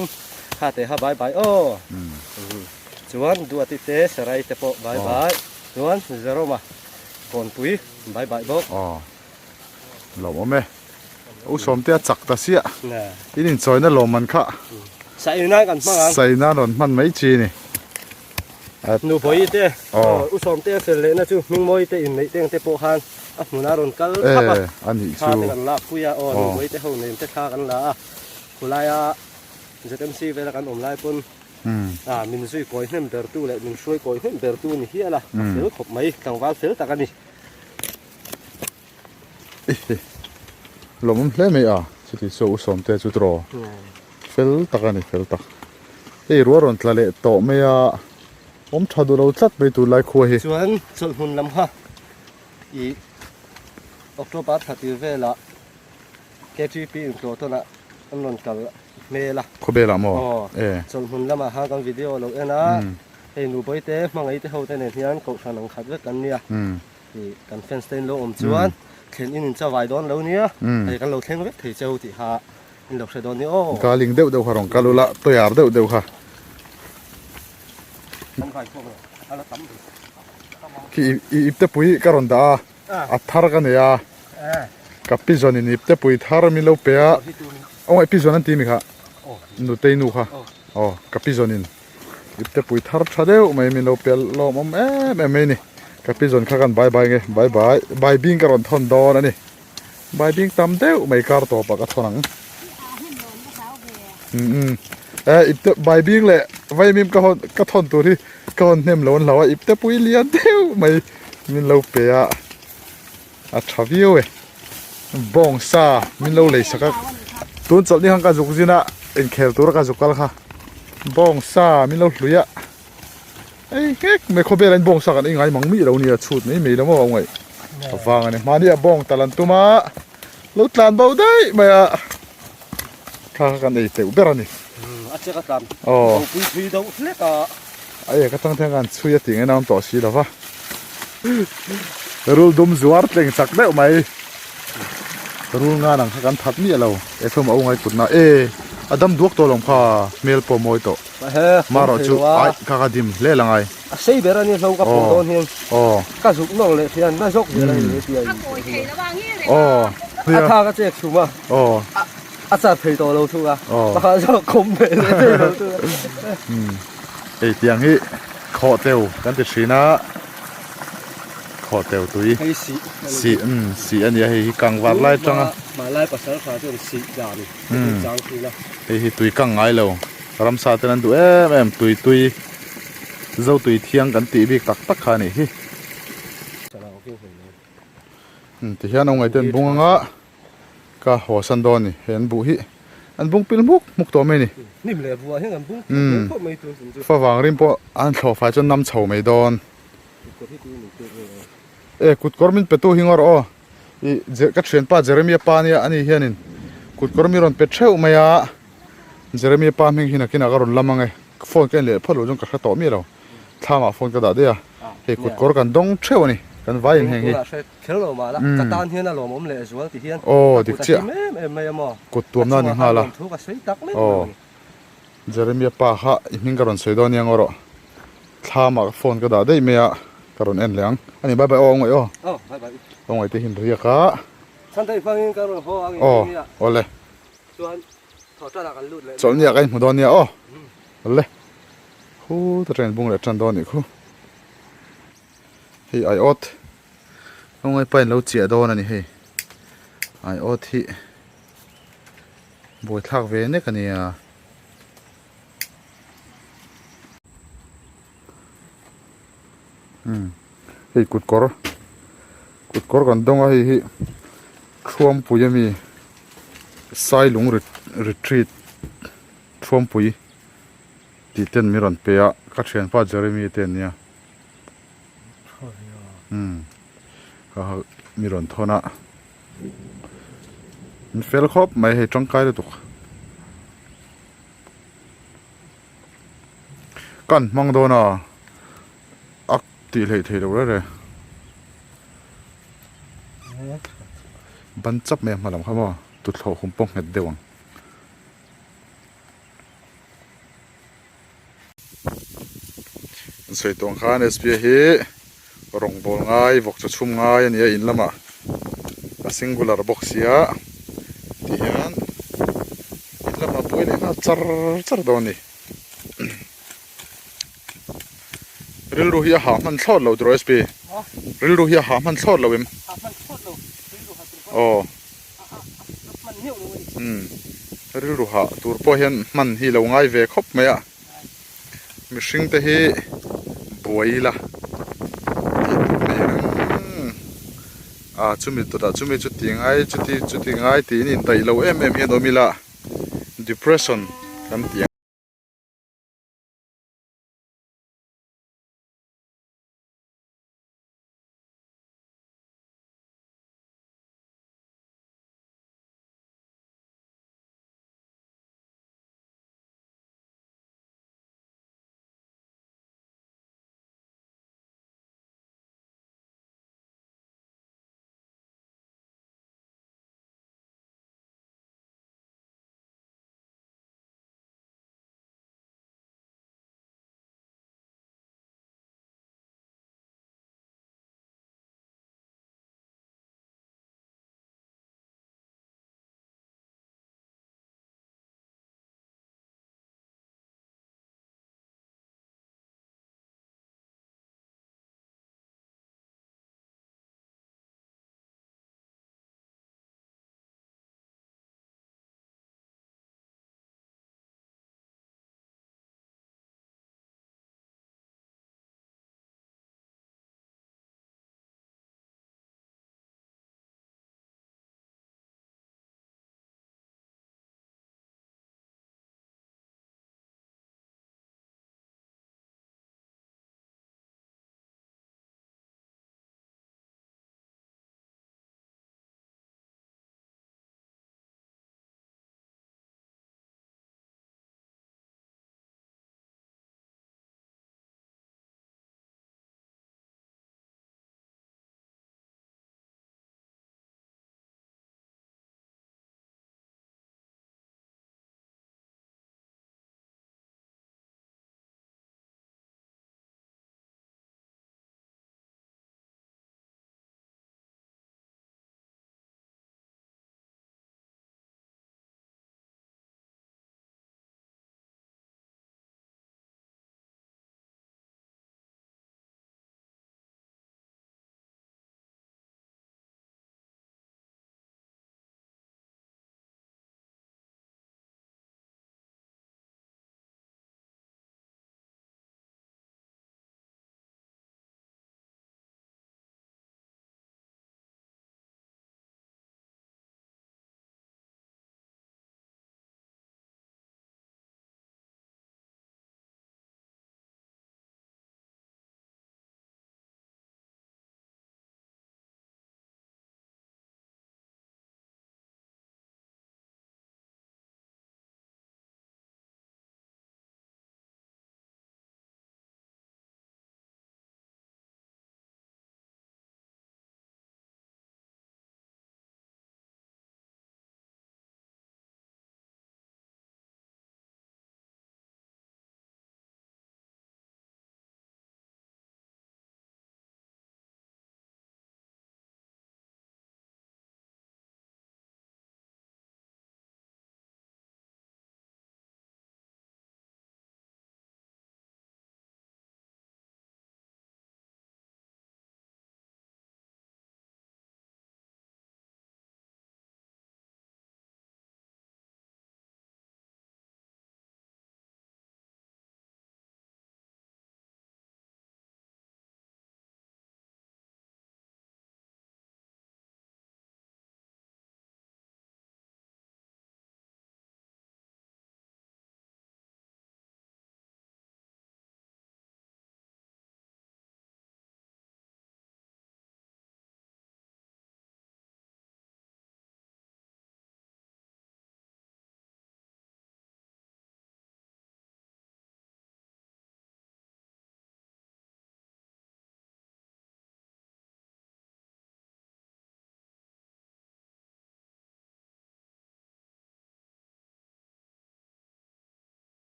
[SPEAKER 5] kha te kha bai bai aw. Chuan Duati te Sarai te pawh bai bai. Chuan Jerome-a Kawnpui bai bai bawk.
[SPEAKER 1] Aw. Lawmawm e. U Sawmtea chak ta siah. In inchawina lawmman kha.
[SPEAKER 5] Sai nan kan hmang ang.
[SPEAKER 1] Sai nan rawn hman mai chi ni.
[SPEAKER 5] Nu Bawihi te, U Sawmtea fel lehna chu Hmingmawi te inneih teng te pawh khan a hmunah rawn kal thap a. Thla te kan lakpui a, aw Nu Bawihi te ho nen te thla kan la a. Khulaia ZMC vela kan awm lai pawn min zui kawi hnem ber tu leh min hruai kawi hnem ber tu ni hial a, a fel khawp mai, tlangval fel tak a ni.
[SPEAKER 1] Lawmawm hle mai a, chuti chu U Sawmte chu tiraw fel tak a ni fel tak. Hei ruah rawn tla leh tawh mai a, awm tha duh lo tlat mai tunlai khua hi.
[SPEAKER 5] Chuan chawlhhmun lam kha ih October thla tir velah KTP intlawh tawnah an rawn kal hmel a.
[SPEAKER 1] Khawvelah maw?
[SPEAKER 5] Aw, chawlhhmun lamah khan kan video lo en a, hei Nubawi te hmangaih te ho te nen hian kohhran ang khat vek kan nia. Ih kan fans te in lo awm chuan thlen in in chavai dawn lo nia, hei kan lo thleng vek thei cheu tih kha in lo hre dawn nia aw.
[SPEAKER 1] Kaling deuh deuh kha rawn kal ula, toyar deuh deuh kha.
[SPEAKER 5] Kan vai khawm lo, a la tam ve.
[SPEAKER 1] Khi i ipte pui ka rawn dah a, a thar ka nei a, ka pi zawn in ipte pui thar min lo pe a, aw i pi zawn an ti mi kha, nutei nu kha, aw ka pi zawn in. Ipte pui thar tha deuh mai min lo pel lawm awm em em mai ni. Ka pi zawn kha kan bye bye nge bye bye bye bing ka rawn thawn dawn a ni. Bye bing tam deuh mai kar tawp ah ka thawn ang. Umm e ipte bye bing leh vaimim ka hawn ka thawn tur hi ka hawn hnem lo an hlau a ipte pui lian deuh mai min lo pe a. A tha viau e. Bawng sa min lo lei sak a. Tun chawlh ni khan ka zuk zin a, inkhel tura ka zuk kal kha. Bawng sa min lo hlui a. Ei nghek mai khawvel ah hian bawng sa kan ei ngai mang mi lo nia chhut mai mai lo maw a ngaih a vang a ni. Mahni ah bawng tal an tum a, lo tlan bo daih mai a. Kha kha kan ei teuh ber a ni.
[SPEAKER 5] A chek a tlan bo pui pui deuh hlek a.
[SPEAKER 1] A ek atang te hian chhui a tih ngaih na awm tawh si lo va. Rul dum zuar tleng chak deuh mai. Rul ngan ang kha kan that miah lo. E thawm a u ngai kutna e a dam duak tawh lo ang kha hmel pawh mawi tawh. Marawh chu ai kha kha dim hle la ngai.
[SPEAKER 5] A sei ber a ni hlo ka pawh dawn hian ka zuk nawr leh hian na zawk zel a ni tia in a tha ka chek chhum a a char thei tawh lo thung a pakhat zawk khawm ve leh thei lo thung a.
[SPEAKER 1] Hei tiang hi khawh teu kan ti thin a khawh teu tui sih umm sih a nia hei hi kang var lai atanga
[SPEAKER 5] hmanlai pasal tha chuan sih dan chang thin a
[SPEAKER 1] hei hi tui kang ngai lo. Ramsa ten an duh em em tui tui zo tui thiang kan tih bik tak tak kha a nih hi. Ti hian awm ngaihtuah an bung anga ka haw san dawn a ni he an buh hi an bung pil hmuk hmuk tawh mai a ni. Favang rim pawh an thlawh fai chuan nam chho mai dawn. E kut kawr min pe tu hi ngaw rawh aw. Ih ka thianpa Jeremia pa ania ani hianin kut kawr mi rawn pe theuh mai a Jeremia pa hming hi nakinah ka rawn lam ang e phone ka en leh phawt loh chuan ka hre tawh miah lo thlamah phone ka dah daih a hei kut kawr kan dawng theuh a ni kan vaiin heng hi aw dik chiah kut tuamna a ni nghal a aw Jeremia pa kha i hming ka rawn sawi dawn nia ngaw rawh thlamah phone ka dah daih mai a ka rawn en leh ang a ni bye bye aw ngaih aw aw ngaih te hian riak a aw awle chawlhni ah ka inhmu dawn nia aw awle khu ta train bung leh tan dawn nih khu hei aiawt aw ngaih pa in lo chiah dawn a ni hei aiawt hi. Buaithlak ve nek a nia. Umm hei kut kawr kut kawr kan dawng a hei hi Thuampui ami Sailung retreat Thuampui tih ten min rawn pe a ka thianpa Jeremy te an nia umm kha kha mi rawn thawn a. An fel khawp mai hei tangkai lutuk kan hmang dawn a a tih hleih theih loh reng reng ban chap mai a hma lam kha maw tuthlawh hum pawh nghet deuh ang. An sawi tawh ang khan sba hi rawngbawl ngai vawk chaw chhum ngai a ni a in lamah a. singular bawk sia ti hian in lamah buai leh nghal char char dawn a ni. Rilru hi a hah hman thlawt lo tiraw SP? Rilru hi a hah hman thlawt lo em? Aw. Umm. Rilru hah tur pawh hian hman hi lo ngai ve khawp mai a. Mihring te hi buai ila tih tur nei reng a chumi dawtah chumi chuti ngai chuti chuti ngai tiin indaih lo em em hian awm ila depression kan ti ang.